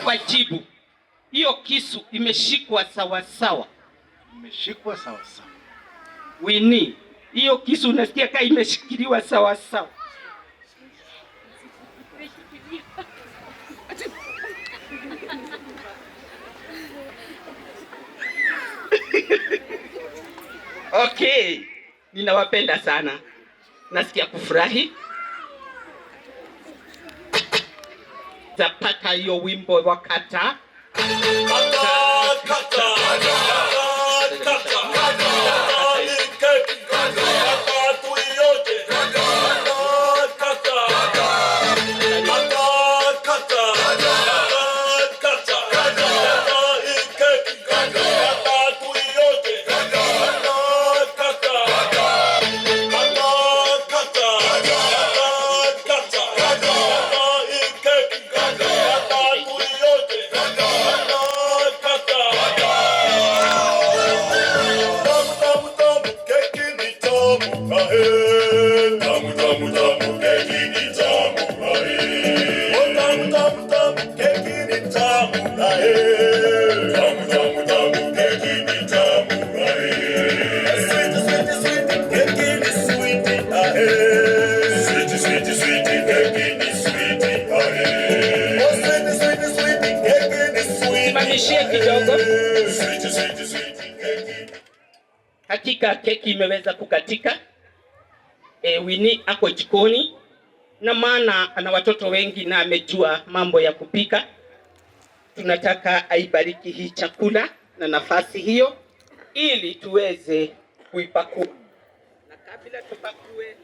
Wajibu. Hiyo kisu imeshikwa sawa sawa. Imeshikwa sawa sawa. Winnie, hiyo kisu unasikia kama imeshikiliwa sawa sawa. Okay, ninawapenda sana. Nasikia kufurahi. Zapata hiyo wimbo wa kata. Kata, kata, kata, kata, Kidogo. Hakika keki imeweza kukatika. Winnie ako jikoni na maana ana watoto wengi na amejua mambo ya kupika. Tunataka aibariki hii chakula na nafasi hiyo ili tuweze kuipakua. Na kabla tupakue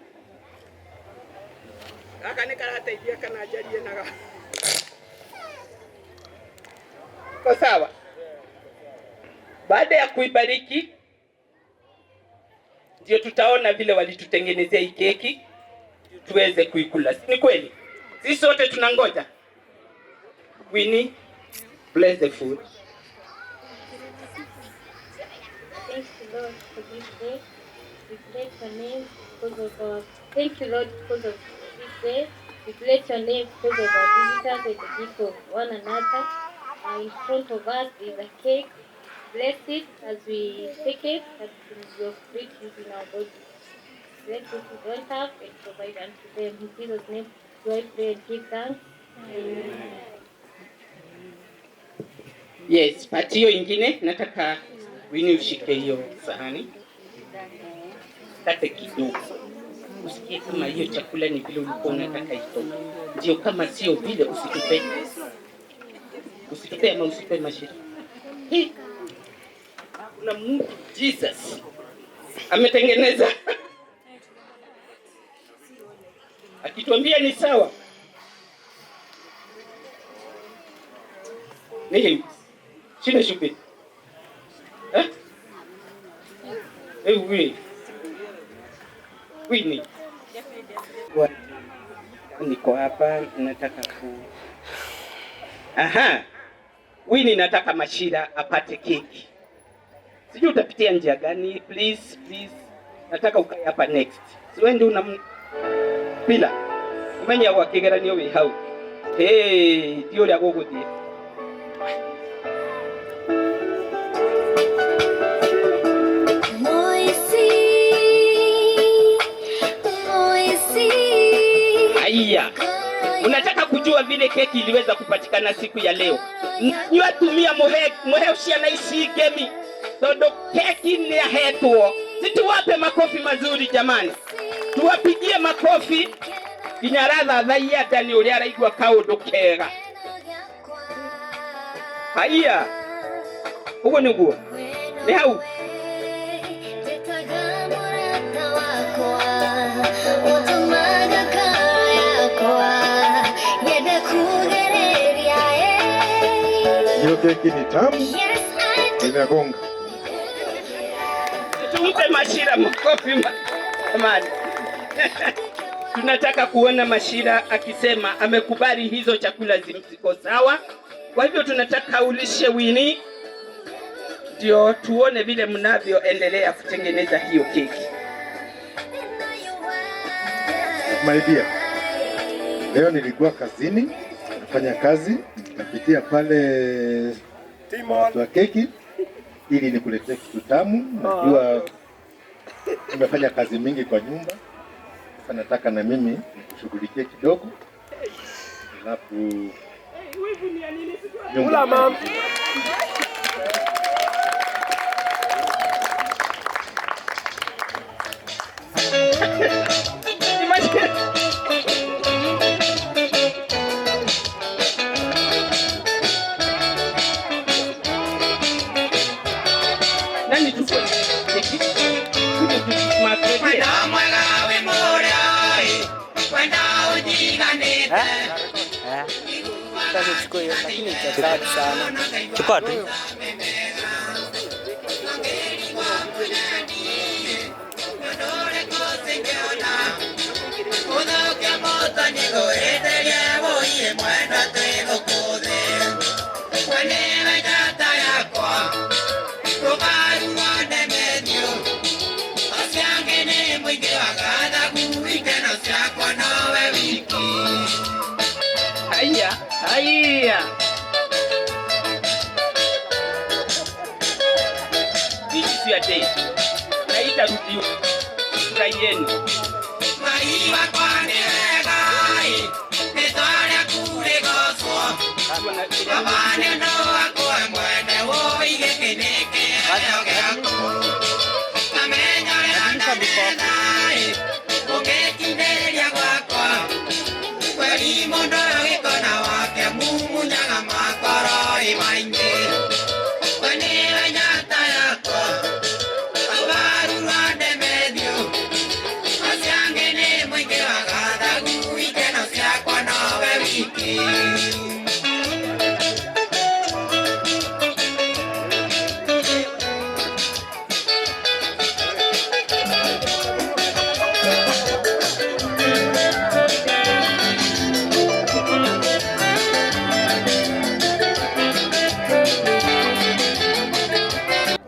gaka nĩ karateithia kana njarie na kwa sawa. Baada ya kuibariki ndio tutaona vile walitutengenezea hii keki tuweze kuikula. Ni kweli? Sisi sote tunangoja. Winnie, bless the food. Thank you, Lord, for this day. We bless your name because of our... Thank you, Lord, because of this day. We bless your name because of our visitors and the gift of one another. In front of us is a cake. Bless it as we take it, that it will be great in our body. Bless those who don't have and provide unto them. In Jesus' name, do I pray and give thanks. Amen. Yes, pati hiyo ingine nataka Winnie ushike hiyo sahani, kate kidogo, usikie kama hiyo chakula ni vile ulikuwa unataka itoke. Ndio, kama sio vile usitupe, usitupe ama usipe Mashira. Hii kuna mtu Jesus ametengeneza akituambia ni sawa. Ni shina shupe eh? Eh, oui. Winnie. Niko hapa nataka ku Aha. Winnie, nataka Mashira apate keki. Sijui utapitia njia gani, please please. Nataka ukae hapa next. Si wewe ndio una pila. Umenya wa kigeranio wi hau. Hey, ti uria guguthie. Moisi, Moisi. Haya, unataka kujua vile keki iliweza kupatikana siku ya leo? Nyua tumia muhe muhe ciana ici ngemi tondu keki ni ahetwo. Si tuwape makofi mazuri jamani, tuwapigie makofi nginya arathathaia nda nĩ ũrĩa araigua kaũndũ kega. Haya, ũguo nĩguo nĩ hau. Ũtũmaga ngoro yakwa nyende kugereria, eh. Hiyo keki ni tamu, Yes, I inagonga. Tumpe Mashira makofi jamani. Tunataka kuona Mashira akisema amekubali hizo chakula ziko sawa. Kwa hivyo tunataka ulishe Winnie, ndio tuone vile mnavyoendelea kutengeneza hiyo keki. My dear, leo nilikuwa kazini nafanya kazi, nikapitia pale watu wa keki ili nikuletee kitu tamu. Najua nimefanya kazi mingi kwa nyumba, sasa nataka na mimi nikushughulikie kidogo, alafu nyumba. Nani tuko keki? Kuja tusimame. Sasa uchukue hiyo lakini itasadi sana. Chukua tu. Haya, haya. This is your day. Na itarudiwa. Furahieni.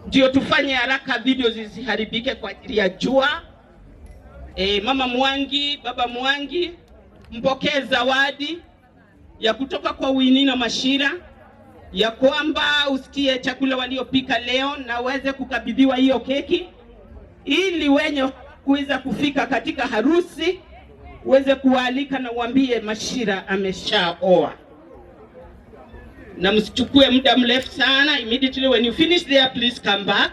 Ndio tufanye haraka video zisiharibike kwa ajili ya jua. E, mama Mwangi, baba Mwangi, mpokee zawadi ya kutoka kwa Winnie na Mashira ya kwamba usikie chakula waliopika leo na uweze kukabidhiwa hiyo keki ili wenye kuweza kufika katika harusi uweze kuwaalika na uambie Mashira ameshaoa. Na msichukue muda mrefu sana. Immediately when you finish there, please come back,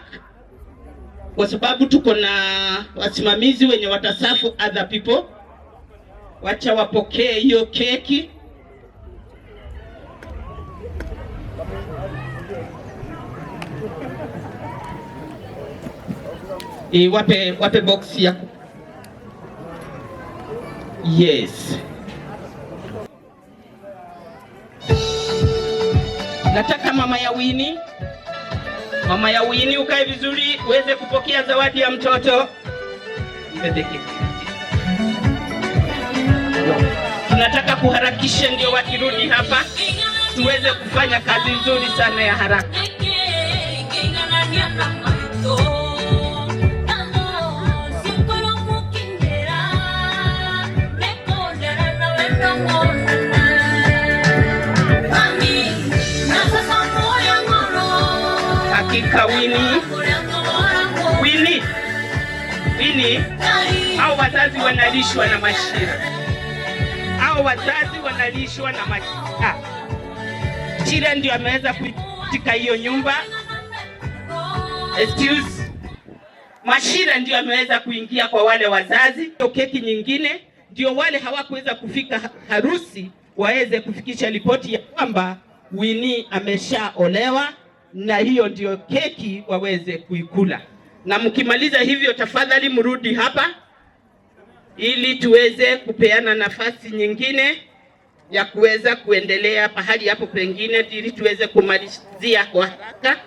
kwa sababu tuko na wasimamizi wenye wataserve other people. Wacha wapokee hiyo keki. Wape box ya yes. Nataka mama ya Winnie, mama ya Winnie ukae vizuri uweze kupokea zawadi ya mtoto. Mbebe keki. Tunataka kuharakisha ndio wakirudi hapa tuweze kufanya kazi nzuri sana ya haraka. Hakika Winnie, Winnie, Winnie, hao wazazi wanalishwa na Mashira, hao wazazi wanalishwa na Mashira. Chira ndio ameweza kuitika hiyo nyumba. Excuse. Mashira ndio ameweza kuingia kwa wale wazazi. Hiyo keki nyingine ndio wale hawakuweza kufika harusi waweze kufikisha ripoti ya kwamba Winnie ameshaolewa, na hiyo ndio keki waweze kuikula. Na mkimaliza hivyo, tafadhali mrudi hapa ili tuweze kupeana nafasi nyingine ya kuweza kuendelea pahali hapo pengine, ili tuweze kumalizia kwa haraka,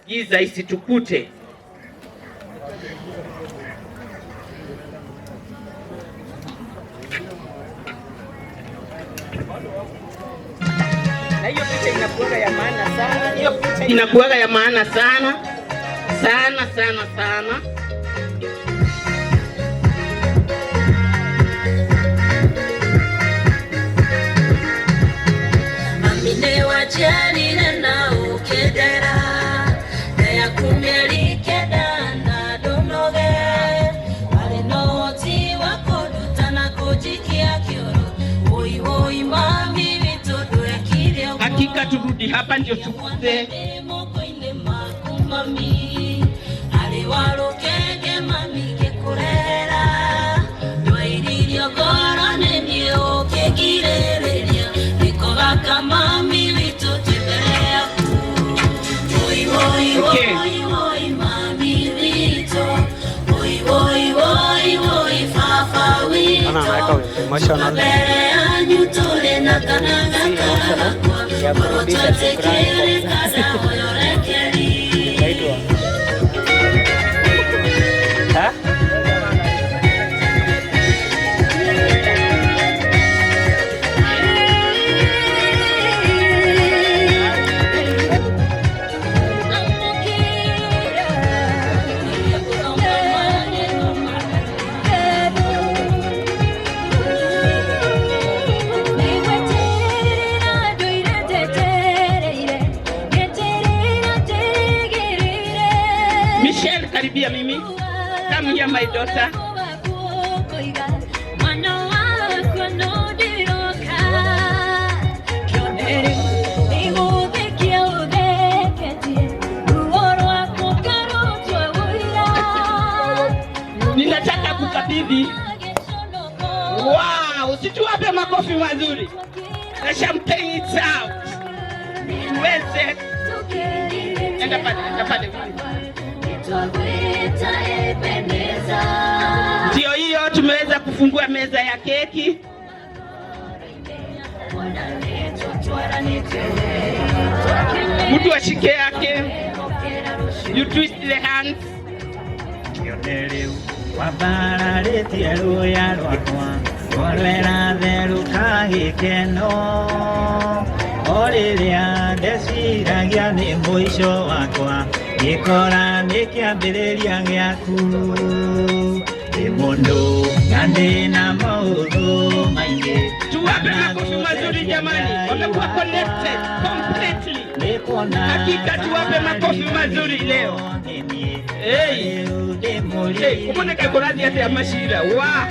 giza isitukute. Na hiyo picha inakuwaga ya maana sana, hiyo picha inakuwaga ya maana sana sana sana sana. Mami waciarire na ũkĩndera na kenda na ndũnoge warĩ na ũhoti wa kũnduta na kũnjikia kĩoro woi woi mami witũ ndwekire ũguo. Hakika turudi hapa ndio tukuze Moko-inĩ maku mami arĩ wa rũkenge mami ngĩkũrera ndwairirio ngoro nĩ niĩ ũkĩngirĩrĩria gĩko gaka mami witũ twĩ mbere yaku. Woi woi woi woi mami witũ woi woi woi woi baba witũ Anaweka emotional mbere yanyu tũrĩ na kana gakwa ya kurudisha shukrani kwa mzazi. Naitwa ha? Michelle, karibia mimi. Come here my daughter. Ninataka kukabidhi. Wow, usituwape makofi mazuri. The champagne it's out. Tuweze. Enda pale, enda pale. Ndio hiyo tumeweza kufungua meza ya keki. Mtu ashike yake. You twist the hands. Wambararĩtie rũũya rwakwa ngoro ĩratherũka gĩkeno o rĩrĩa ndeciragia nĩ mũico wakwa ngĩkora nĩ kĩambĩrĩria gĩaku ndĩ mũndũ na ndĩ na maũndũ maingĩ. Tuwape makofi mazuri jamani, wamekuwa connected completely. Hakika tuwape makofi mazuri leo. Hey, hey, kumone kakorathi atia Mashira wa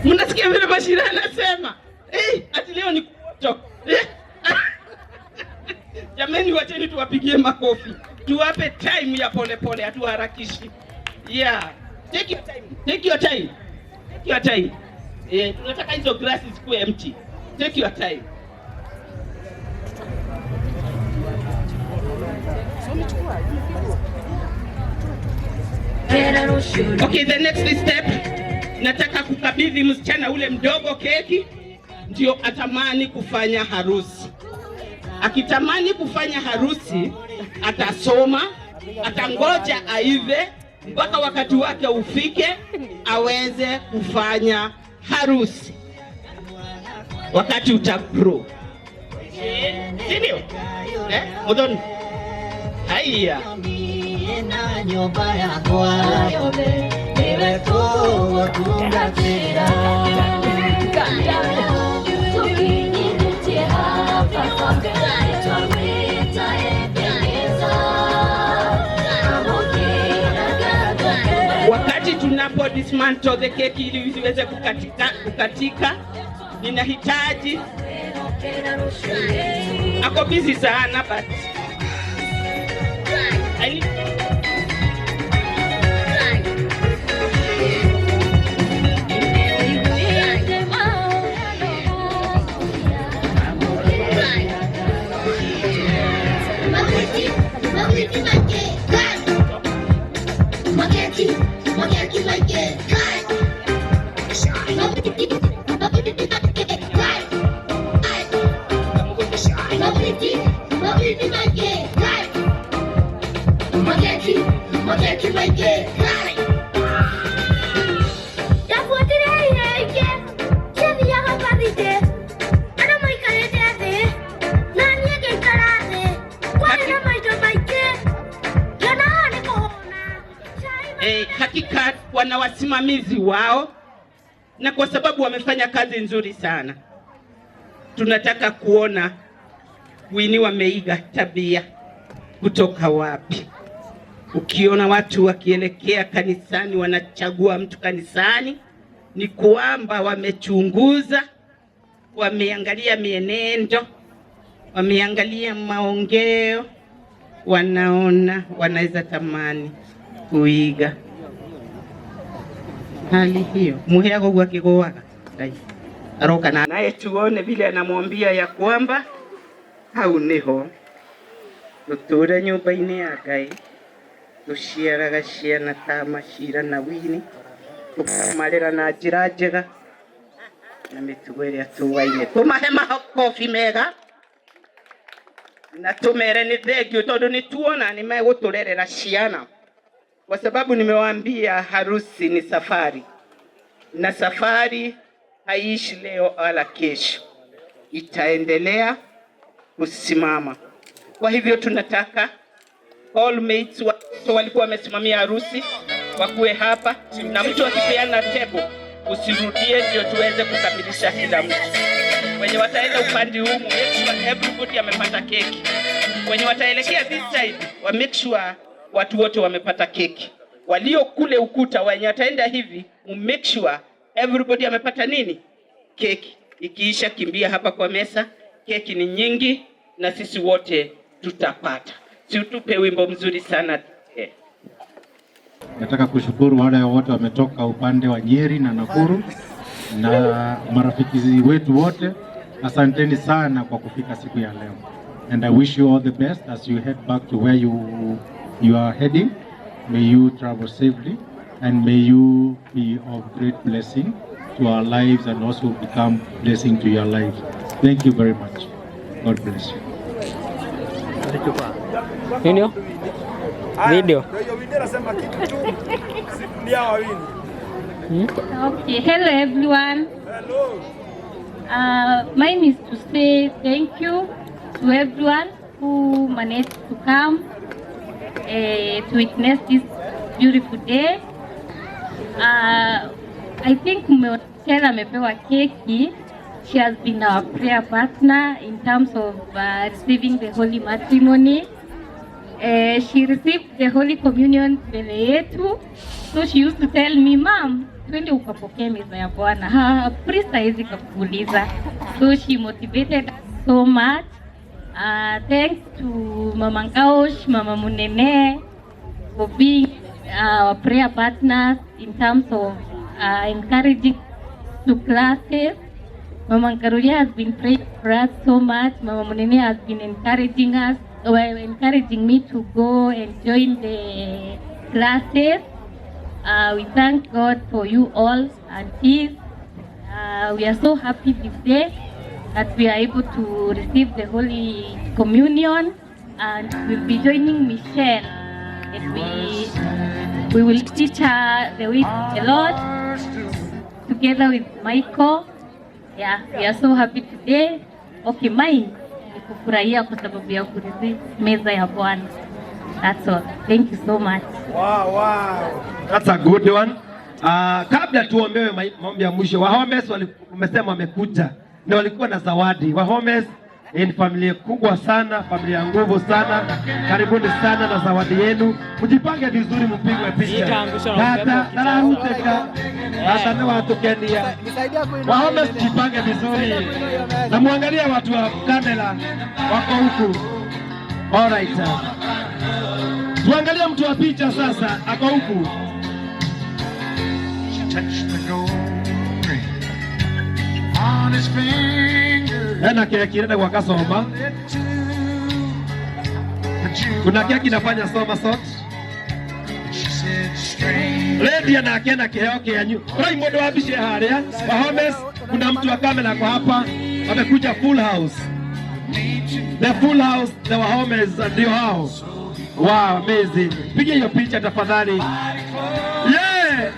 Mnasikia vile Bashira anasema ati leo ni kuoto. Jameni, wacheni tuwapigie makofi, tuwape time ya polepole, hatuharakishi. Yeah, take your time, take your time, take your time. Tunataka hizo glasses zikuwe empty. Take your time. Okay, the next step, nataka kukabidhi msichana ule mdogo keki, ndio atamani kufanya harusi. Akitamani kufanya harusi, atasoma, atangoja aive mpaka wakati wake ufike aweze kufanya harusi. Wakati utagrow. Ndio? Muthoni. Haya. Na nyumba yakwa niwe tũgũtungatĩra. Wakati tunapo dismantle the cake ili isiweze kukatika, ninahitaji ako busy sana but I need. Hakika wana wasimamizi wao, na kwa sababu wamefanya kazi nzuri sana, tunataka kuona Winnie wameiga tabia kutoka wapi. Ukiona watu wakielekea kanisani wanachagua mtu kanisani, ni kwamba wamechunguza, wameangalia mienendo, wameangalia maongeo, wanaona wanaweza tamani kuiga hali hiyo. Muheago gwakigoaga Ngai aroka naye, tuone vile anamwambia ya kwamba hau niho tuture nyumba-ini ya Ngai, tuciaraga ciana ta Macira na Wini, tukamarera na njira njega na mitugo ĩrĩa tũaine. Tumahe makobi mega na tumere ni thengiũ, tondũ nĩ tuona nĩ megũtũrerera ciana, kwa sababu nimewaambia harusi ni safari, na safari haiishi leo wala kesho, itaendelea kusimama. Kwa hivyo tunataka all mates walikuwa wamesimamia harusi wakuwe hapa, na mtu akipeana table usirudie, ndio tuweze kukamilisha kila mtu. Wenye wataenda upande huu, make sure everybody amepata keki. Wenye wataelekea this side, wa make sure watu wote wamepata keki. Walio kule ukuta, wenye wataenda hivi, make sure everybody amepata nini? Keki. Ikiisha kimbia hapa kwa mesa, keki ni nyingi na sisi wote tutapata. Si utupe wimbo mzuri sana. Nataka kushukuru wale wote wametoka upande wa Nyeri na Nakuru na marafiki wetu wote. Asanteni sana kwa kufika siku ya leo. And I wish you all the best as you head back to where you are heading. May you travel safely and may you be of great blessing to our lives and also become blessing to your lives. Thank you very much. God bless you. Nini? Video. Okay, hello everyone. Hello. Mine is to say thank you to everyone who managed to come to witness this beautiful day. I think Mchela amepewa keki. She has been our prayer partner in terms of receiving the holy matrimony. She received the Holy Communion mbele yetu. So she used to tell me, "Mom, twende ukapokee meza ya Bwana. Ha, priest hawezi kukuuliza." So she motivated us so much. Thanks to Mama Ngaosh, Mama Munene for being our prayer partners in terms of encouraging to classes. Mama Ngarulia has been praying for us so much. Mama Munene has been encouraging us, well, encouraging me to go and join the classes. We thank God for you all, aunties. We are so happy this day that we are able to receive the Holy Communion, and we'll be joining Michelle, and we will teach her the way of the Lord together with Michael. Yeah, we are so happy today. Okay, mine ni kufurahia kwa sababu ya kureceive meza ya Bwana. That's all. Thank you so much. Wow. That's a good one. Kabla tuombewe maombi ya mwisho, Wahomes wamesema wamekuja na walikuwa na zawadi. Wahomes ni familia kubwa sana, familia ya nguvu sana. Karibuni sana na zawadi yenu. Mjipange vizuri, mpigwe picha. Itaangushwa na upepo Tata kitambo. nararuteka tata ni watukenia. Wahomes, jipange vizuri na muangalie watu wa kamera wako huku. All right. Tuangalie mtu wa picha sasa, ako huku. She touched the gold ring on his finger. Ena keki nenda kwa kasoma. Kuna keki inafanya soma sort. She said, strange. Lady anake na kiheo kianyu. Rai mundu wa mbica haria. Wahomes, kuna mtu wa kamera kwa hapa. Wamekuja full house. The full house, the Wahomes ndio hao. Wow, amazing. Piga hiyo picha tafadhali. Yeah.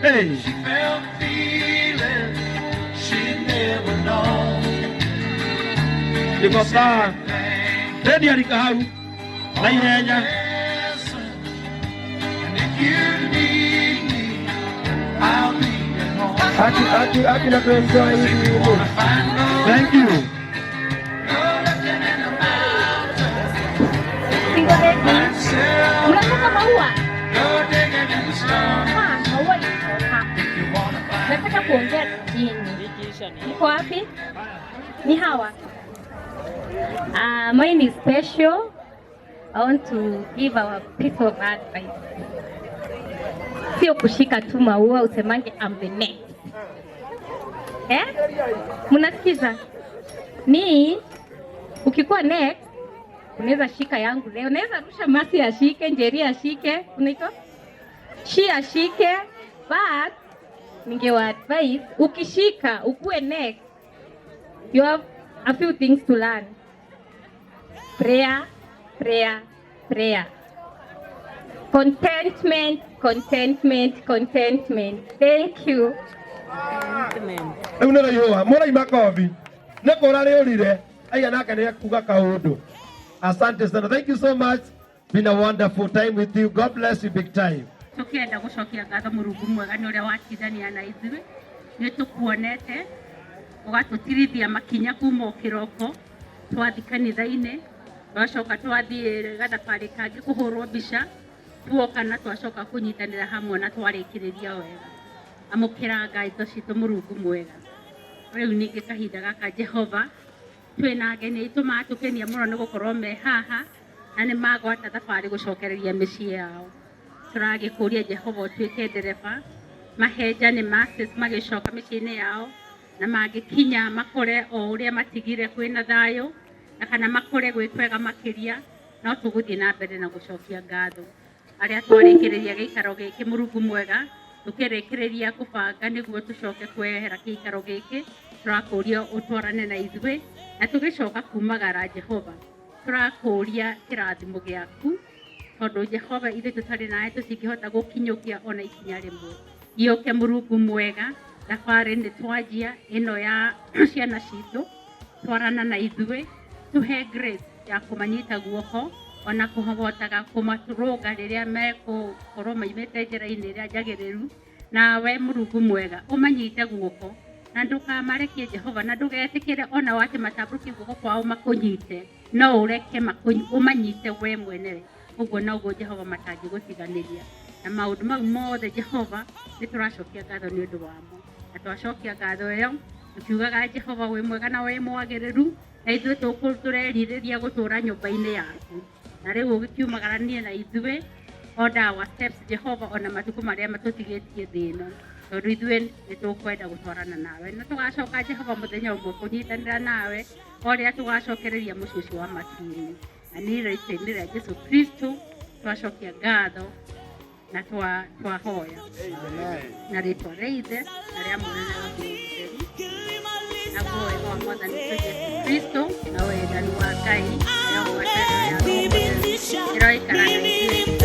Hey. She felt feelings she'd never known. Niko sawa. Lady alikahau. Na ihenya. And if you need me, I'll be at home. Aki aki aki na kuenjoy. Thank you. Single ladies, unataka maua? Go digging in the stone. Ah, maua iko hapa. Nataka kuongea chini. Iko wapi? Ni hawa. Mine is special. I want to give our piece of advice. Sio kushika tu maua usemange, "I'm the next." Eh? Mnasikiza? Ni ukikuwa next unaweza shika yangu leo, unaweza rusha Masi ashike, Njeri ashike, unaitwa shi ashike, but ningewa advise ukishika ukuwe next, you have a few things to learn. Prayer, prayer, prayer. Contentment, contentment, contentment. Thank you. Rĩu nĩ raihũa mũrai makobi nĩ kũra rĩũrire aiga nake nĩ ekuga kaũndũ. Asante sana, thank you so much. Been a wonderful time with you. God bless you big time. Tukienda gucokia ngatho Mũrungu mwega nĩ ũrĩa watindania na ithuĩ. Nĩ tũkuonete ũgatũtirithia makinya kuma o kĩroko twathi kanitha-inĩ, twacoka twathiĩ gathabarĩ kangĩ kũhũrwo mbica, tuoka na twacoka kũnyitanĩra hamwe na twarĩkĩrĩria wega. Amũkĩra ngatho citũ, Mũrungu mwega. Rĩu ningĩ kahinda gaka, Jehova, twĩna ageni aitũ matũkenia mũno nĩ gũkorwo me haha na nĩ magwata thabarĩ gũcokereria mĩciĩ yao. Tũragĩkũria, Jehova, ũtuĩke ndereba mahenjane masis magĩcoka mĩciĩ-inĩ yao, na mangĩkinya makore o ũrĩa matigire kwĩna thayũ na kana makore gwĩ kwega makĩria. No tũgũthiĩ na mbere na gũcokia ngatho arĩa twarĩkĩrĩria gĩikaro gĩkĩ. Mũrungu mwega, tũkĩrĩkĩrĩria kũbanga nĩguo tũcoke kwehera gĩikaro gĩkĩ, tũrakũria ũtwarane na ithuĩ na tũgĩcoka kumagara. Jehova, tũrakũria kĩrathimo gĩaku tondũ, Jehova, ithuĩ tũtarĩ nawe tũtingĩhota gũkinyũkia ona ikinya rĩmwe. Gĩũke, Mũrungu mwega, thabarĩ nĩ twanjia ĩno ya ciana citũ, twarana na ithuĩ, tũhe grace ya kũmanyita guoko ona kũhotaga kũmatũrũnga rĩrĩa mekũkorwo maimĩte njĩra-inĩ ĩrĩa njagĩrĩru. Nawe, Mũrungu mwega, ũmanyite guoko. Na ndũkamarekie Jehova, na ndũgetĩkĩre ona wate matambũrũkie guoko kwao makũnyite, no ũreke ũmanyite we mwenewe. Ũguo noguo Jehova matangĩgũtiganĩria. Na maũndũ mau mothe Jehova nĩ tũracokia ngatho nĩ ũndũ wamo, na twacokia ngatho ĩyo tũkiugaga Jehova wĩ mwega na wĩ mwagĩrĩru, na ithuĩ tũrerirĩria gũtũra nyũmba-inĩ yaku. Na rĩu ũgĩkiumagaranie na ithuĩ, order our steps Jehova, ona matukũ marĩa matũtigĩtie thĩ ĩno, tondũ ithuĩ nĩ tũkwenda gũtwarana nawe, na tũgacoka Jehova mũthenya ũmwe kũnyitanĩra nawe o rĩrĩa tũgacokereria mũciĩ ũcio wa matu-inĩ. Na nĩ rĩtwa-inĩ rĩa Jesu Kristo twacokia ngatho na twahoya na rĩtwa rĩa Ithe na rĩa Mwana na rĩa Roho Mũtheru, naguo wega wa Mwathani witũ Jesu Kristo na wendani wa Ngai na ngwatanĩro ya Roho Mũtheru ĩroikara na ithuĩ.